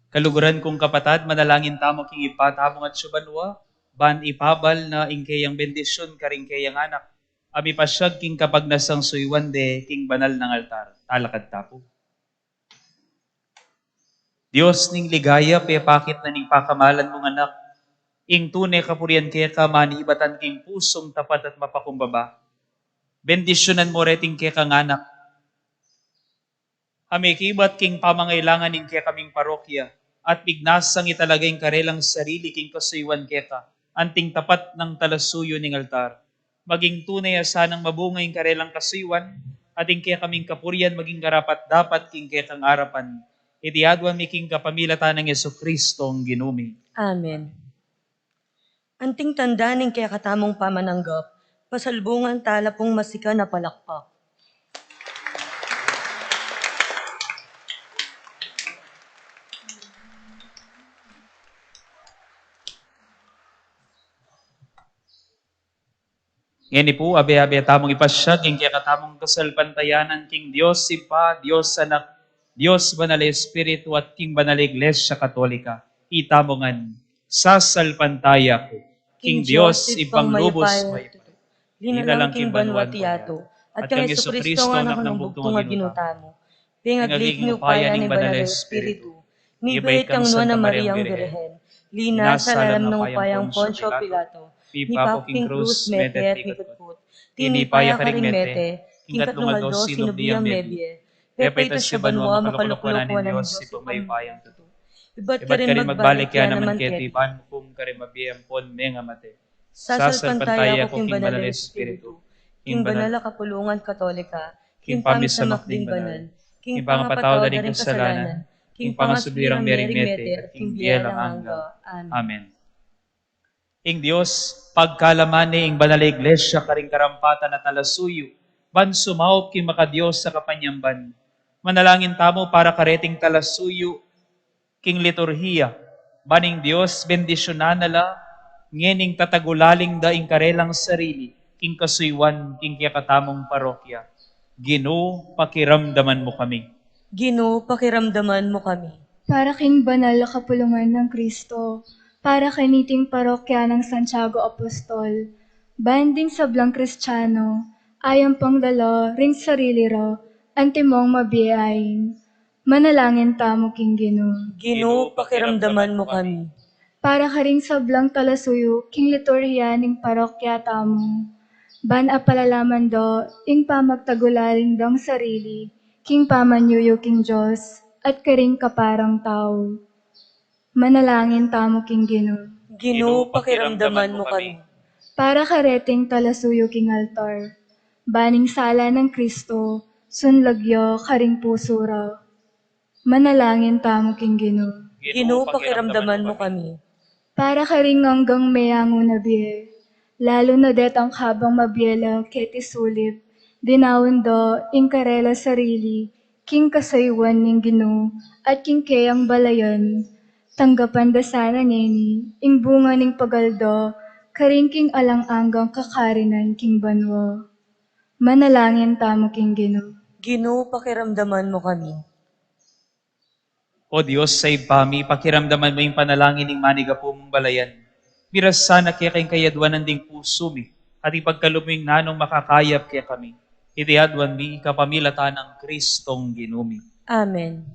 Kaluguran kung kapatad, manalangin tamu king Ibpa tamu atsu banua, ban ipabal na ing keyang bendisyun karing keyang anak, a mipasyag king kapagnasang suyuan de king banal nang altar. Talakad tamu pu. Dios ning ligaya, pepakit na ning pakamalan mung Anak ing tune kapurian keka, manibatan king pusung tapat at mapakumbaba. Bendisyunan mu reting kekang anak a mekibat king pamangailangan ning kekaming parokya, at bignasang italaga ing karelang sarili king kasuyuan keka, anting tapat nang talasuyu ning altar. Maging tune a sanang mabunga ing karelang kasuyuan, at ing kekaming kapurian maging karapat-dapat king kekang arapan. Iti aduan mi king kapamilatan nang Jesucristo ing Ginu mi. Amen. Anting tanda ning kekatamung pamananggap, pasalubungan tala pung masikan a palakpak. Ngeni pu, abe-abe tamung ipasyag ing kekatamung kasalpantayanan king Dios Ibpa, Dios Anak, Dios Banal a Espiritu, at king Banal a Iglesia Katolika. Itamu ngan, sasalpantaya ku king Dios Ibpang lubus mayupaya, linalang king banua at yatu, at kang Jesucristo, Anak nang bugtung a Ginu tamu, pengagli king upaya ning Banal a Espiritu, mibait kang Nuan a Mariang Birhen, linasa lalam ning upayang Poncio Pilato, mipaku king krus, mete at mikutput, tinipa ya karing mete, king katlung aldo sinubli yang mebie, pepaitas ya banua, makaluklok wanan ning Dios Ibpang mayupayang tutu. Ibat karin magbalik ya naman keti ban mukum karing mabie ampon mengamate. Sasalpantaya ku king Banal a Espiritu, king banal a kapulungan Katolika, king pamisamak ding banal, king pangapatawad da ring kasalanan, king pangasubli rang merimete, at king bie alang angga. Amen. Ing Dios pagkalaman ne ing Banal a Iglesia karing karampatan a talasuyu, ban sumaup king makadios a kapanyamban. Manalangin tamu para kareting talasuyu king liturhiya, ban ing Dios bendisyunan na la ngening tatagulaling da ing karelang sarili king kasuyuan king kekatamung parokya. Ginu, pakiramdaman mu kami. Ginu, pakiramdaman mu kami. Para king banal a kapulungan nang Kristo, para kaniting parokya nang Santiago Apostol, ban ding sablang Kristiano, ayang panglala ring sarili ra, antimong mabie ain. Manalangin tamu king Ginu. Ginu, pakiramdaman mu kami. Para karing sablang talasuyu king liturhiya ning parokya tamu, ban apalalaman da ing pamagtagulaling dang sarili king pamanyuyu king Dios at karing kaparang tau. Manalangin tamu king Ginu. Ginu, pakiramdaman mu kami. Para kareting talasuyu king altar, ban ing sala nang Kristo, sunlag ya karing pusu ra. Manalangin tamu king Ginu. Ginu, pakiramdaman mu kami. Para karing anggang meangu na bie, lalu na detang kabang mabie la keti sulip, dinaun da ing karela sarili king kasuyuan ning Ginu at king keyang balayan, tanggapan da sana ngeni ing bunga ning pagal da karing king alang anggang kakarinan king banua. Manalangin tamu king Ginu. Ginu, pakiramdaman mu kami. O Dios a Ibpa mi, pakiramdaman mu ing panalangin ning manigapu mung balayan. Miras sana keka ing kayaduanan ding pusu mi, at ipagkalub mu ing nanung makakayap kekami. Iti aduan mi kapamilatan nang Kristong Ginu mi. Amen.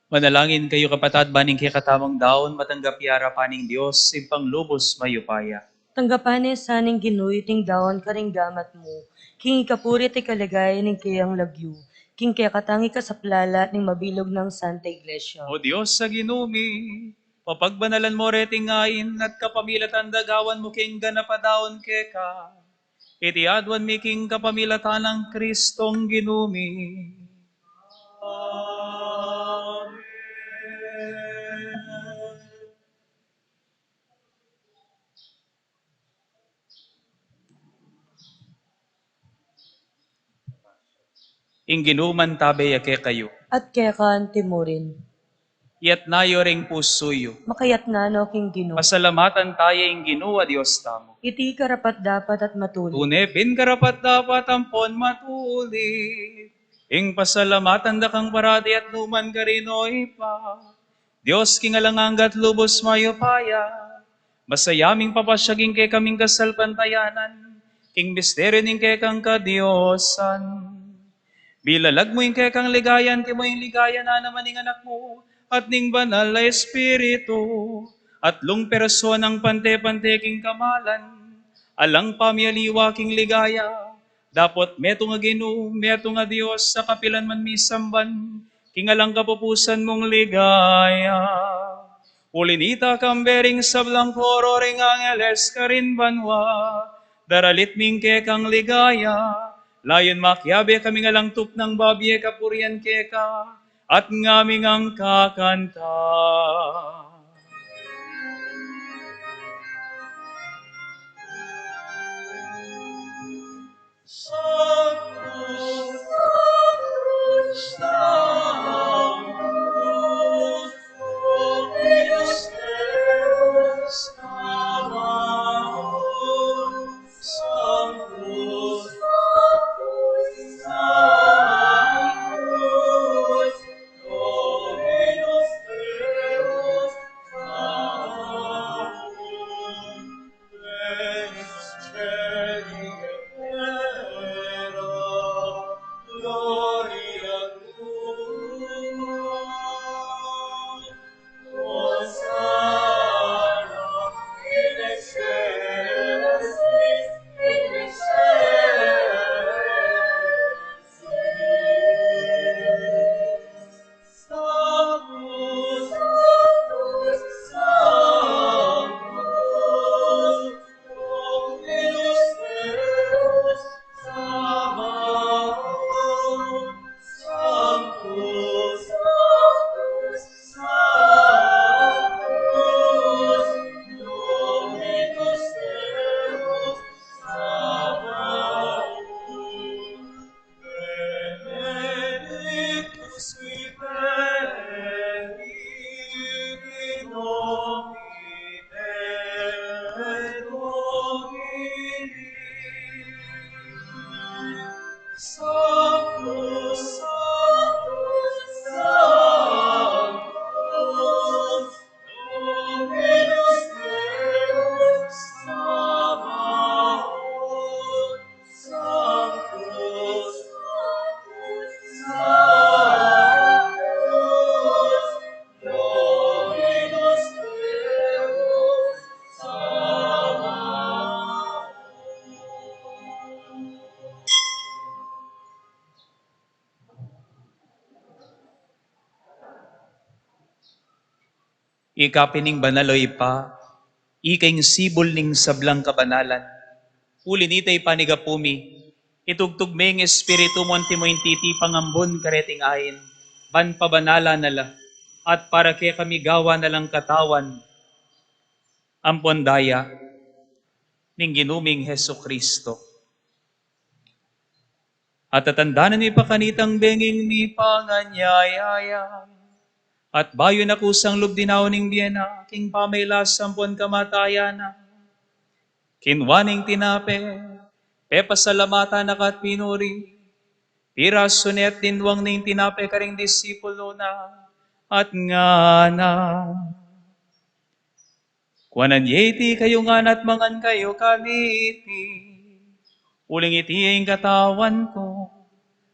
Manalangin kayu, kapatad, ban ing kekatamung daun matanggap ya arapan ning Dios, Ibpang lubus mayupaya. Tanggapan na sa ning Ginu iting daun karing gamat mu, king ikapuri at ikaligaya ning keyang lagyu, king kekatang ikasaplalan ning mabilug nang Santa Iglesia. O Dios a Ginu mi, papagbanalan mu reting ain at kapamilatan da gawan mu king ganap a daun keka. Iti aduan mi king kapamilatan nang Kristong Ginu mi. Amen. Ing Ginu mantabe ya kekayu. At keka antimurin. Iyatas yu ring pusu yu. Makayatas no king Ginu. Pasalamatan taya ing Ginu a Dios tamu. Iti karapat-dapat at matulid. Tune pin karapat-dapat ampon matulid ing pasalamatan da kang parati at nukaman karin, O Ibpa, Dios king alang angga at lubus mayupaya. Masaya ming papasiag ing kekaming kasalpantayanan king misteryu ning kekang kadiosan. Bilalag mu ing kekang ligaya, antimo ing ligaya na naman ning Anak mu at ning Banal a Espiritu, at lung persuan nang pante-pante king kamalan, alang pamialiwa king ligaya, dapot metung a Ginu, metung a Dios, a kapilan man misamban, king alang kapupusan mung ligaya. Uli nita, kambe ring sablang koro ring angeles karin banua, daralit mi ing kekang ligaya, layun makiabe kaming alang tuknang babie kapurian keka, at ngaming ngan kakanta. Ika pin ing banal, o Ibpa, ika ing sibul ning sablang kabanalan. Uli na nita, ipanyawad mu mi, itugtug me ing Espiritu mu antimo ing titipang ambun kareting ain, ban pabanalan na la, at para kekami gawan na lang katawan ampon daya ning Ginu ming Jesucristo. At tatandanan mi pa kanitang benging mipanganyaya ya, at bayu na kusang lub dinaun ning bie na, king pamagkasakit ampon kamatayan na, kinua ne ing tinape, pepasalamatan na ka at pinuri, pirasu ne at dinwang ne ing tinape karing disipulu na, at ngana: Kuanan ye iti kayu ngan at mangan kayu kaniti, uling iti ing katawan ku,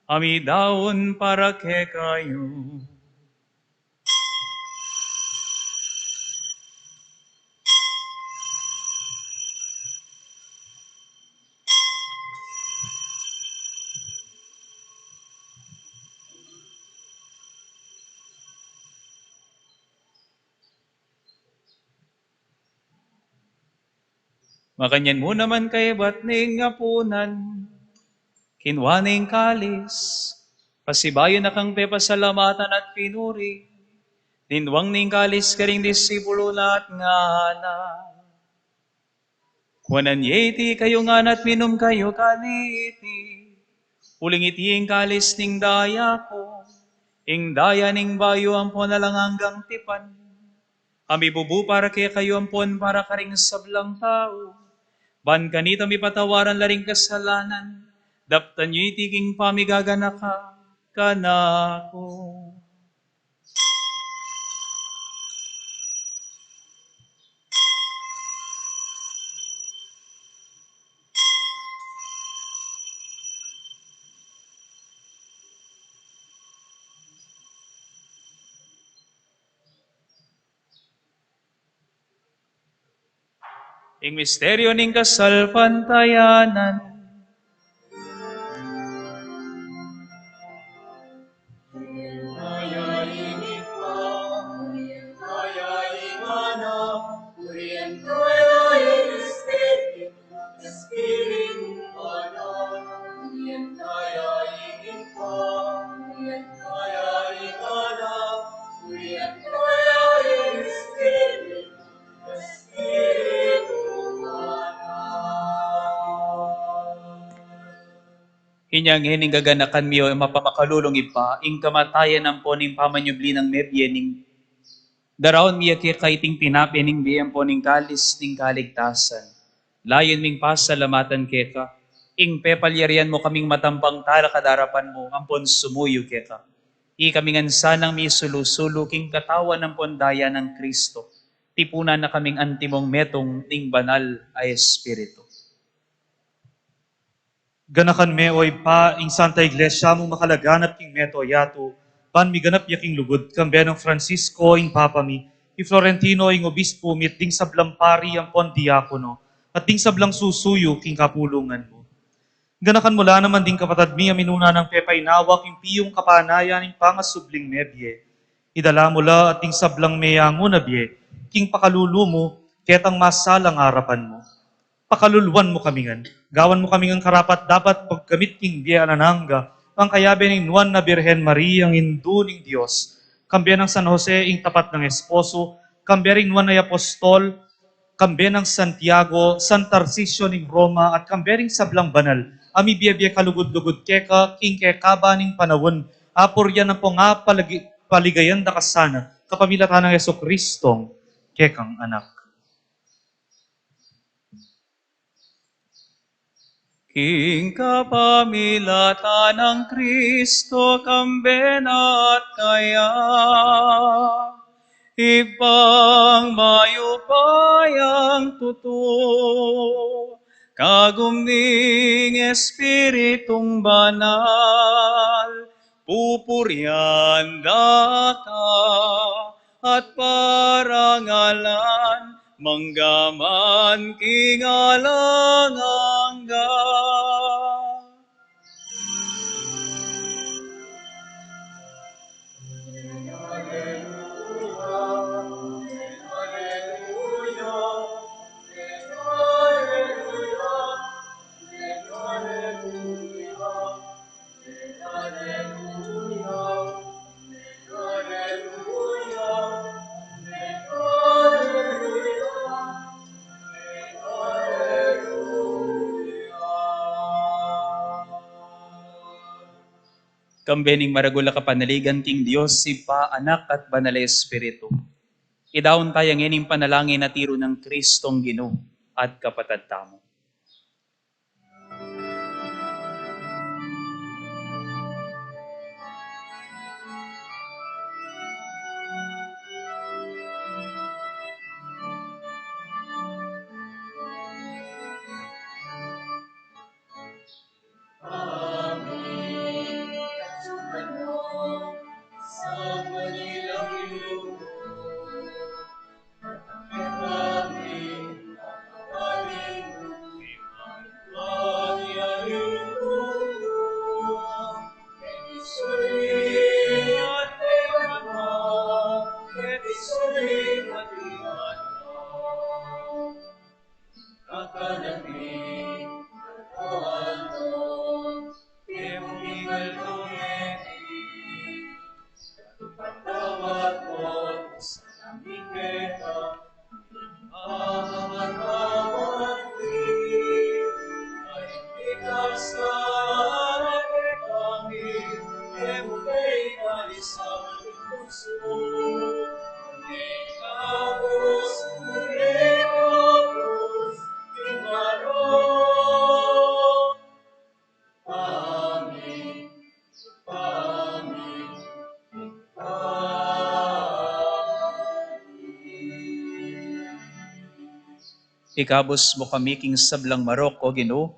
a midaun para kekayu. Makanyan mu naman kaybat ning apunan, kinua ne ing kalis, pasibayu na kang pepasalamatan at pinuri, dinwang ne ing kalis karing disipulu na at ngana: Kuanan ye iti kayu ngan at minum kayu kaniti, uling iti ing kalis ning daya ku, ing daya ning bayu ampon alang anggang tipan, a mibubu para kekayu ampon para karing sablang tau, ban kanita mipatawaran la ring kasalanan. Daptan yu iti king pamigaganaka kanaku. Ing misteryu ning kasalpantayanan. Inya ngeni, gaganakan mi, o mapamakalulung Ibpa, ing kamatayan ampon ing pamanyubli nang mebie, ning daraun mi keka iting tinape ning bie ampon ing kalis ning kaligtasan. Layun ming pasalamatan keka ing pepalyarian mu kaming matampang talakad king arapan mu ampon sumuyu keka. Ikami ngan sanang misulu-sulu king katawan ampon daya nang Kristo, tipunan na kaming antimong metung ning Banal a Espiritu. Ganakan me, o Ibpa, ing Santa Iglesia mung makalaganap king mabilug a yatu, ban miganap ya king lugud, kambe nang Francisco ing Papa mi, i Florentino ing Obispo mi, at ding sablang pari ampon diakono, at ding sablang susuyu king kapulungan mu. Ganakan mu la naman ding kapatad mi a minuna nang pepainawa king piyung kapanayan ning pangasubling mebie. Idala mu la at ding sablang meyangu na bie king pakalulu mu, ketang masalang arapan mu. Pakaluluan mu kami ngan. Gawan mu kami ngan karapat-dapat pagkamit king bie alang angga, pangkayabe ning Nuan a Birhen Maria, ing Indu ning Dios, kambe nang San Jose, ing tapat nang esposo, kambe ring Nuan a Apostol, kambe nang Santiago, San Tarcisio ning Roma, at kambe ring sablang banal a mibie-bie kalugud-lugud keka king kekaba ning panaun, apurian ampong apalagi-, paligayan da ka sana, kapamilatan nang Jesucristong kekang Anak. King kapamilatan nang Kristo, kambe na at kaya, Ibpang mayupayang tutu, kagum ning Espiritung Banal, pupurian da ka at parangalan, mangga man king alang angga. Ambe ning maragul a kapanaligan king Dios, Ibpa, Anak, at Banal a Espiritu. Idaun taya ngening panalangin a tiru nang Kristong Ginu at Kapatad tamu. Ikabus mu kami king sablang marok, O Ginu,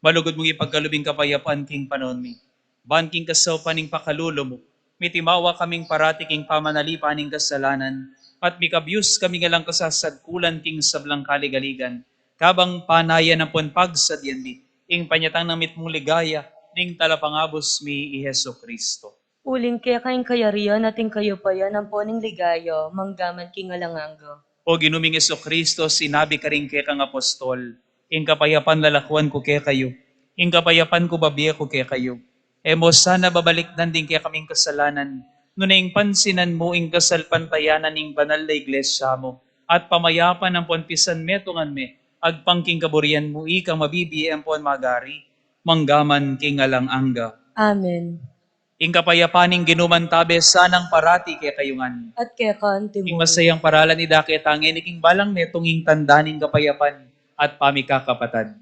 malugud mung ipagkalub ing kapayapan king panaun mi. Ban king kasaupan ning pakalulu mu, mitimawa kaming parati king pamanalipan ning kasalanan, at mikabus kami ngan lang kasasadkulan king sablang kaligaligan, kabang panayan ampon pagsadyan mi ing panyatang nang mitmung ligaya ning Talapangabus mi, i Jesucristo. Uling keka ing kayarian at ing kayupayan ampon ing ligaya, mangga man king alang angga. O Ginu ming Jesucristo, sinabi karing kekang apostol, ing kapayapan lalakuan ku kekayu, ing kapayapan ku babie ku kekayu. E mu sana babalikdan ding kekaming kasalanan, nune ing pansinan mu ing kasalpantayanan ning banal a iglesia mu, at pamayapan ampon pisanmetungan me agpang king kaburian mu, ikang mabibie ampon magari, mangga man king alang angga. Amen. Ing kapayapan ning Ginu mantabe sanang parati kekayu ngan. At keka naman. Ing masayang paralan idake ta ngeni king balang metung, ing tanda ning kapayapan at pamikakapatad.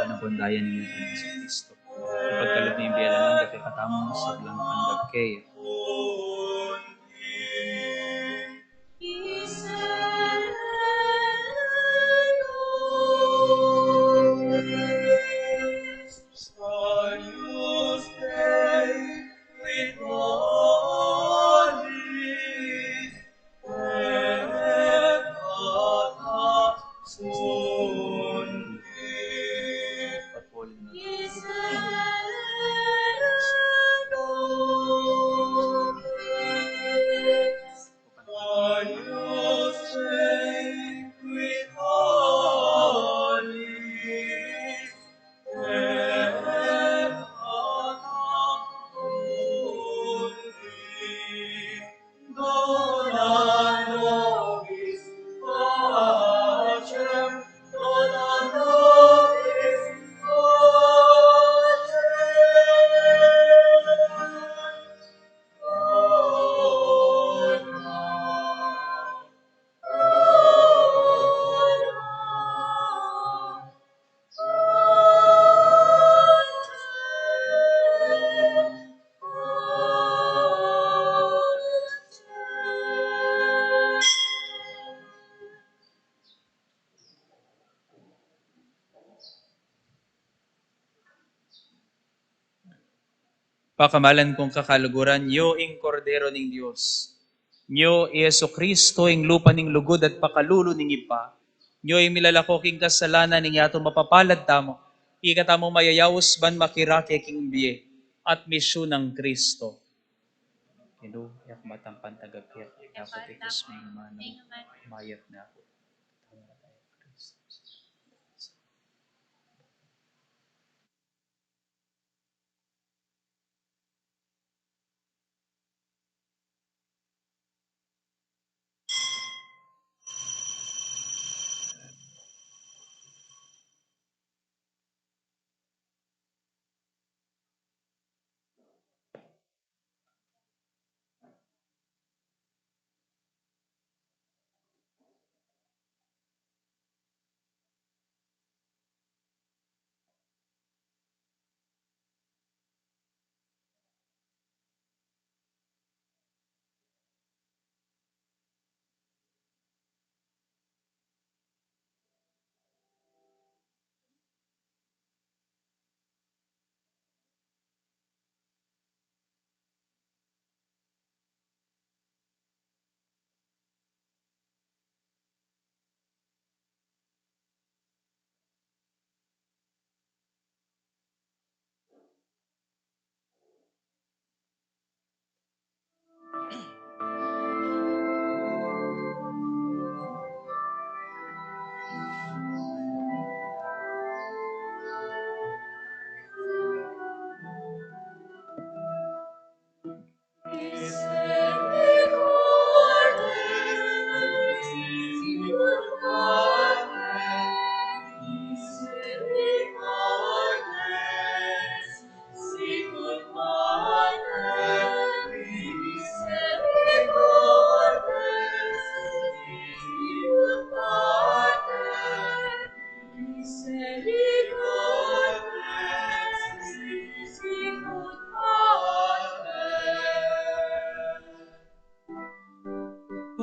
Anak kong daya ning Ginu Jesucristo, ipagkalub ning bie alang angga kekatamu, sablang tanggap kaya. Pakamalan kung kakaluguran, nyo ing Kordero ning Dios. Nyo i Jesucristo, ing lupa ning lugud at pakalulu ning Ibpa. Nyo ing milalako king kasalanan ning yatu. Mapapalad tamu, ika tamu mayayaus ban makirake king bie at misyu nang Cristo. Ginu, e ku matampang tanggap keka, dapot ikabus mu ing manu ku, mayap na ku.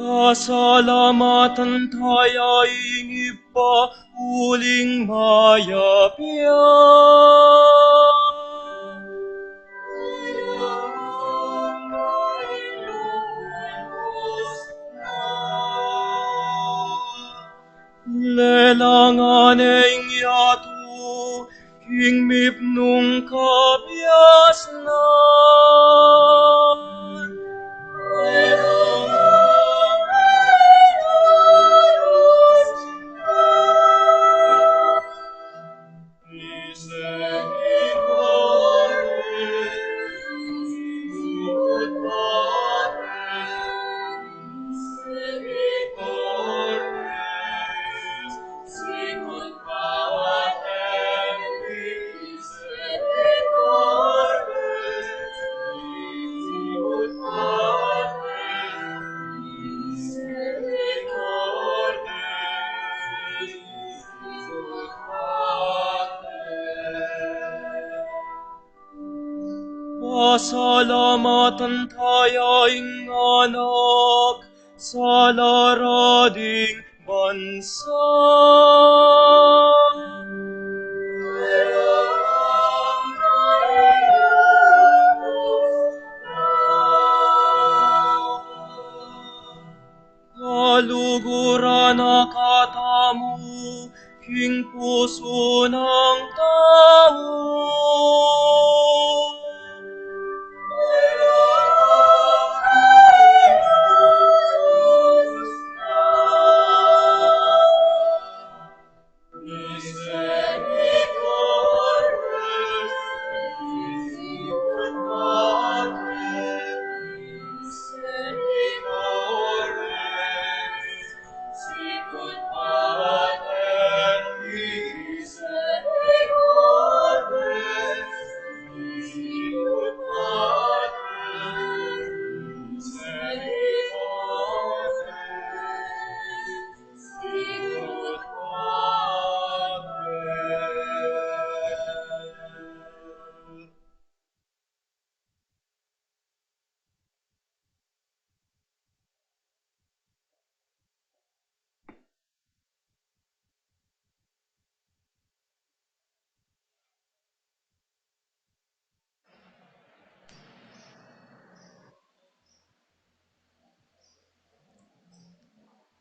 Pasalamatan ta ya ing Ibpa uling mayap ya. Lelangan ne ing yatu king mipnung kabiasnan. Pasalamatan ta ya ing Anak, sala ra ding bansa. Kaluguran na katamu king pusu nang tau.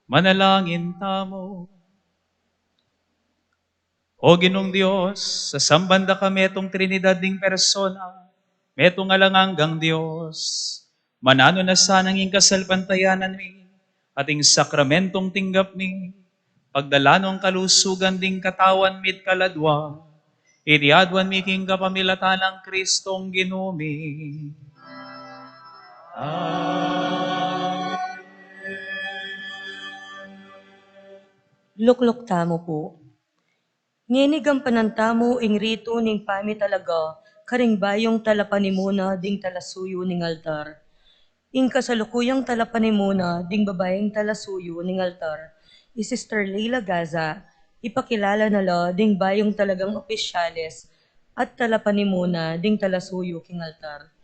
Manalangin tamu. O Ginung Dios, sasamban da ka metung Trinidad ding persona, metung alang anggang Dios, mananu na sanang ing kasalpantayanan mi, at ing sakramentong tinggap mi, pagdalan no ing kalusugan ding katawan mi't kaladwa, iti aduan mi king kapamilatan nang Kristong Ginu mi. Amen. Lukluk tamu pu. Ngeni gampanan tamu ing ritu ning pamitalaga karing bayung talapanimuna ding talasuyu ning altar. Ing kasalukuyang talapanimuna ding babaing talasuyu ning altar, i Sister Leila Gaza, ipakilala na la ding bayung talagang opisyales at talapanimuna ding talasuyu king altar.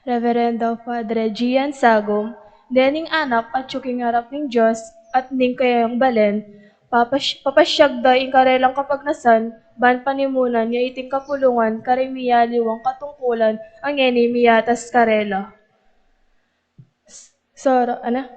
Reverendo Padre Gian Sagum, dening anak atyu king arap ning Dios at ning kayang balen, papas-, papasyag da ing karelang kapagnasan, ban panimunan ya iting kapulungan karing miyaliwang katungkulan a ngeni miyatas karela. S-, Soro, ana?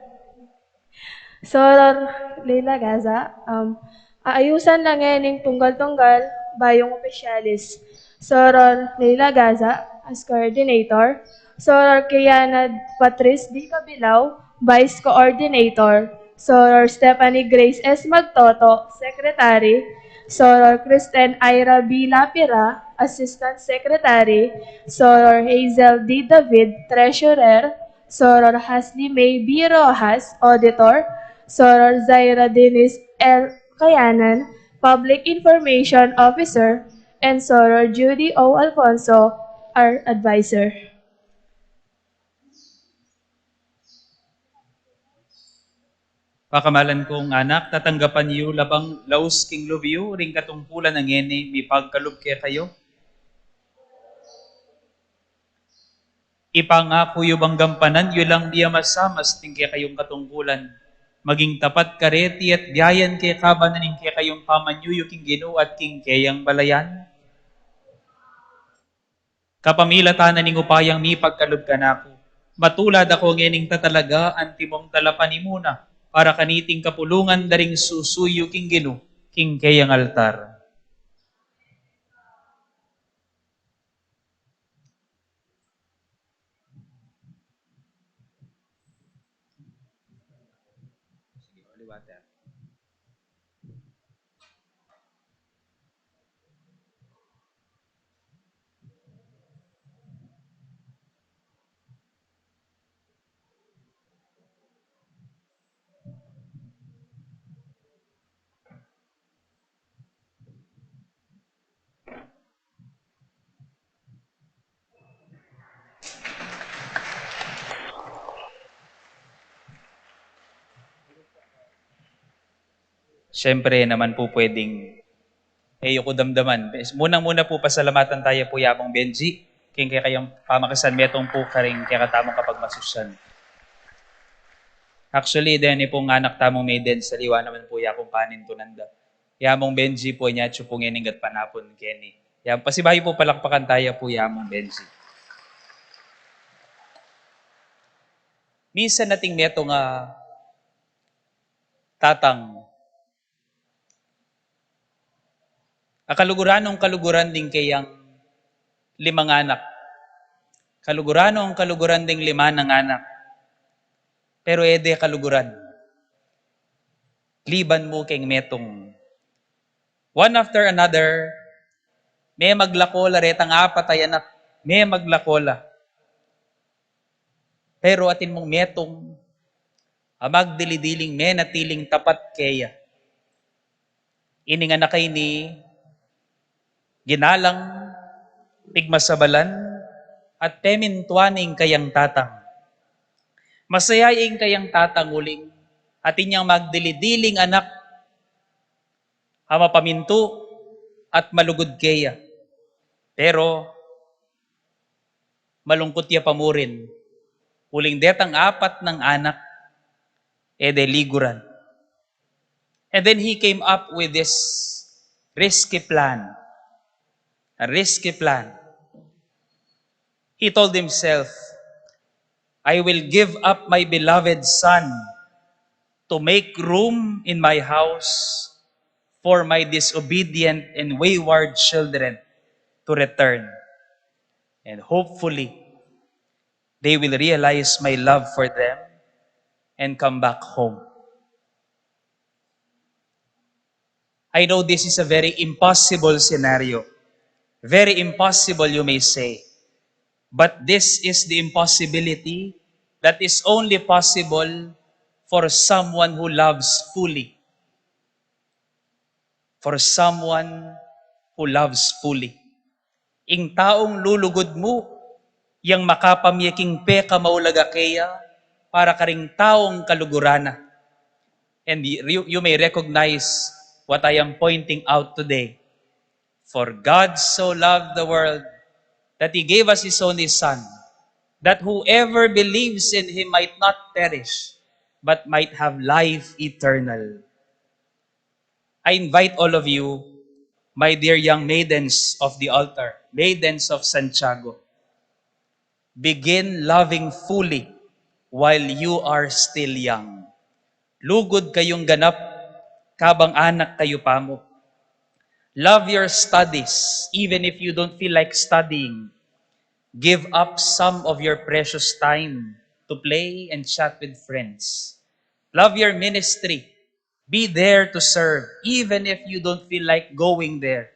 Soror Leila Gaza, um, aayusan la ngening tunggal-tunggal bayung opisyalis. Soror Leila Gaza as coordinator. Soror Kiana Patrice D. Cabilao, vice coordinator. Soror Stephanie Grace S. Magtoto, secretary. Soror Kristen Ira B. Lapira, assistant secretary. Soror Hazel D. David, treasurer. Soror Hasli May B. Rojas, auditor, Soror Zaira Denise L. Kayanan, public information officer, and Soror Judy O. Alfonso, our advisor. Pakamalan kung anak, tatanggapan yu la bang laus king lub yu ring katungkulan a ngeni mipagkalub kekayu? Ipangaku yu bang gampanan yu lang miyamasamas ning kekayung katungkulan, maging tapat kareti at biayan kekaban na ning kekayung pamanyuyu king Ginu at king keyang balayan? Kapamilatan na ning upayang mipagkalub kanaku, matulad aku ngening tatalaga antimong talapanimuna para kaniting kapulungan da ring susuyu king Ginu king keyang altar. Siyempre, e naman po pwedeng e yu ku damdaman. Munang-muna po, pasalamatan taya pu ya Among Benji king kekayung pamakasan, metung pu karing kekatamung kapagmasusyan. Actually, deni pung anak tamung maiden, saliwa naman pu ya kung panintunan da. Ya Among Benji pu, inya atyu pu ngening gatpanapun keni. Ya, pasibayu pu, palakpakan taya pu ya Among Benji. Minsan atin metung a tatang a kaluguran nung kaluguran ding keyang limang anak. Kaluguran nung kaluguran ding lima nang anak. Pero e de kaluguran. Liban mu keng metung. One after another, me maglako la retang apat a anak, me maglako la. Pero atin mung metung a magdili-diling menatiling tapat keya. Ining anak a ini, ginalang, pigmasabalan, at pemintuan ing kayang tatang. Masaya ing kayang tatang uling atin yang magdili-diling anak a mapamintu at malugud keya. Pero malungkut ya pa murin, uling detang apat nang anak e de liguran. And then he came up with this risky plan. A risky plan. He told himself, "I will give up my beloved son to make room in my house for my disobedient and wayward children to return. And hopefully, they will realize my love for them and come back home." I know this is a very impossible scenario. Very impossible, you may say. But this is the impossibility that is only possible for someone who loves fully. For someone who loves fully. Ing taung lulugud mu, yang makapamye king pekamaulaga keya para karing taung kaluguran na. And you, you may recognize what I am pointing out today. For God so loved the world that He gave us His only Son, that whoever believes in Him might not perish, but might have life eternal. I invite all of you, my dear young maidens of the altar, maidens of Santiago, begin loving fully while you are still young. Lugud kayung ganap kabang anak kayu pa mu. Love your studies, even if you don't feel like studying. Give up some of your precious time to play and chat with friends. Love your ministry. Be there to serve, even if you don't feel like going there.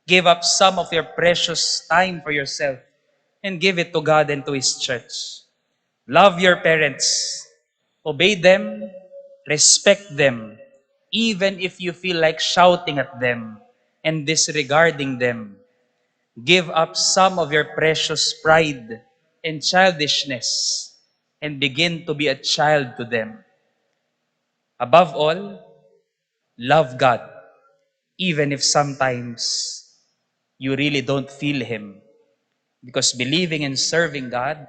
Give up some of your precious time for yourself and give it to God and to His church. Love your parents. Obey them, respect them, even if you feel like shouting at them and disregarding them. Give up some of your precious pride and childishness and begin to be a child to them. Above all, love God, even if sometimes you really don't feel Him. Because believing and serving God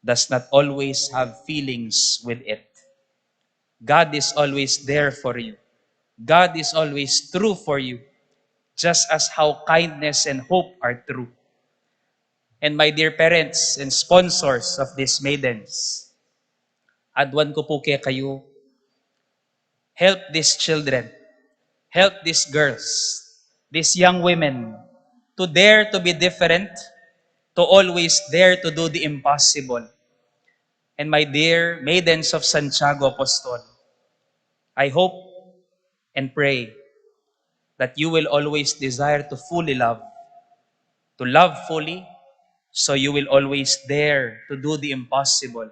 does not always have feelings with it. God is always there for you. God is always true for you, just as how kindness and hope are true. And my dear parents and sponsors of these maidens, aduan ku pu kekayu, help these children, help these girls, these young women to dare to be different, to always dare to do the impossible. And my dear maidens of Santiago Apostol, I hope and pray that you will always desire to fully love, to love fully, so you will always dare to do the impossible,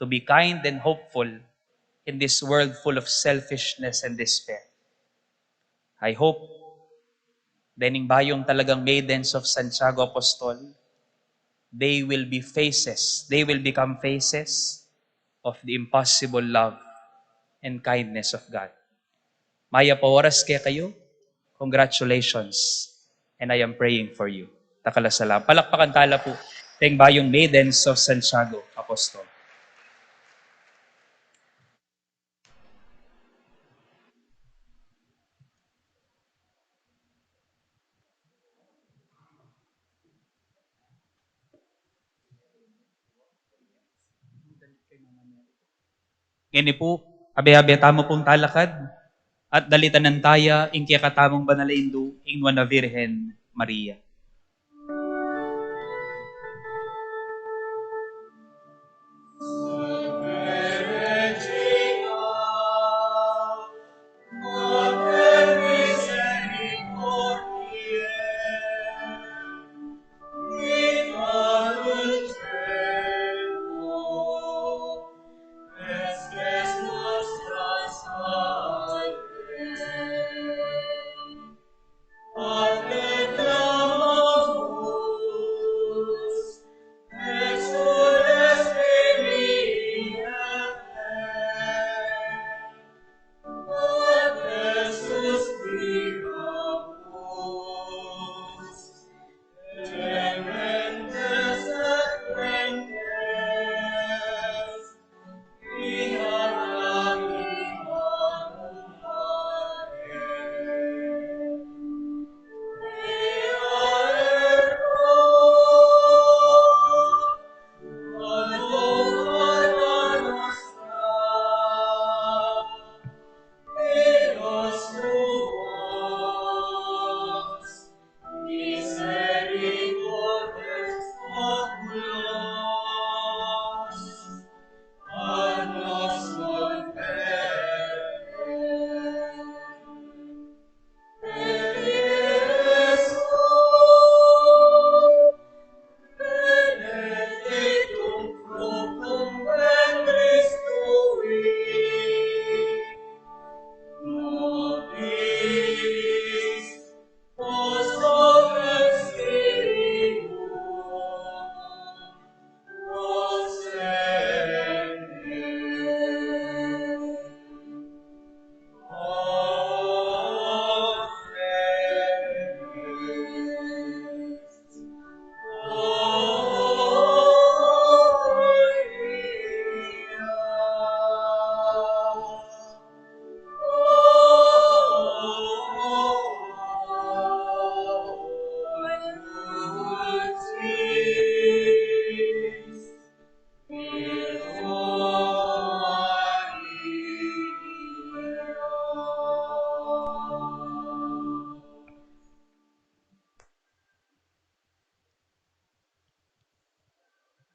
to be kind and hopeful in this world full of selfishness and despair. I hope dening bayung talagang maidens of Santiago Apostol, they will be faces, they will become faces of the impossible love and kindness of God. Mayap a oras kekayu. Congratulations. And I am praying for you. Dakal a salamat. Palakpakan tala pu deng bayung maidens of Santiago Apostol. Ngeni pu, abe-abe tamu pung talakad, at dalitanan taya ing kekatamung banal a Indu, ing Nuan a Virgen Maria.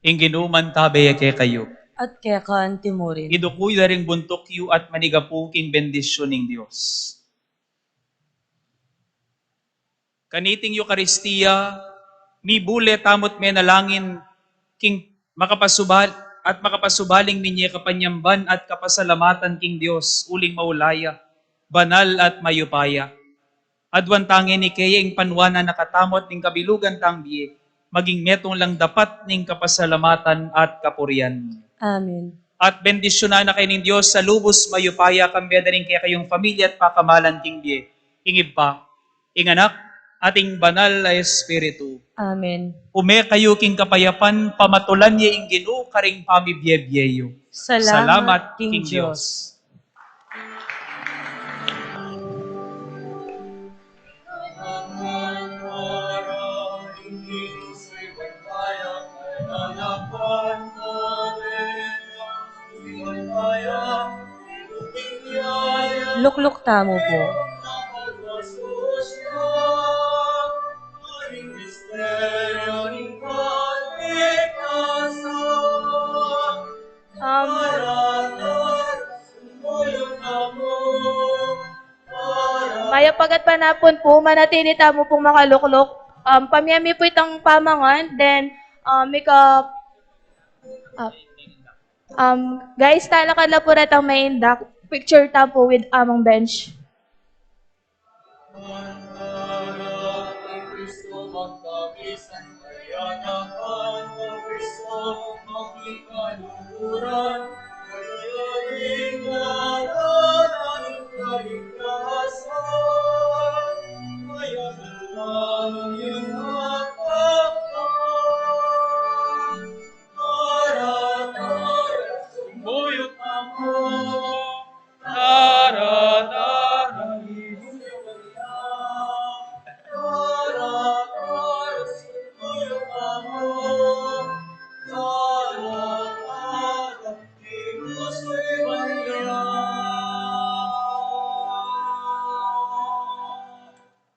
Ing Ginu mantabe ya kekayu. At keka antimurin. Iduku yu da ring buntuk yu at manigapu king bendisyun ning Dios. Kaniting Eukaristia, mibule tamu't menalangin king makapasubal-, at makapasubaling minye kapanyamban at kapasalamatan king Dios, uling maulaya, banal at mayupaya. Aduan ta ngeni kaya ing panuanan na katamu at ning kabilugan tang bie, maging metung lang dapat ning kapasalamatan at kapurian. Amen. At bendisyunan na kayu ning Dios a lubus mayupaya, kambe da ring kekayung familia at pakamalan king bie, ing Ibpa, ing Anak, at ing Banal a Espiritu. Amen. Ume kayu king kapayapan, pamatulan ye ing Ginu karing pamibie-bie yu. Salamat king Dios. Lukluk tamu pu. Um, mayap a gatpanapun pu, manatili tamu pung makalukluk. Um, pamie mi pu itang pamangan, then, um, mika, uh, um, guys, talakad la pu retang main dock. Picture ta pu with Amang Bench.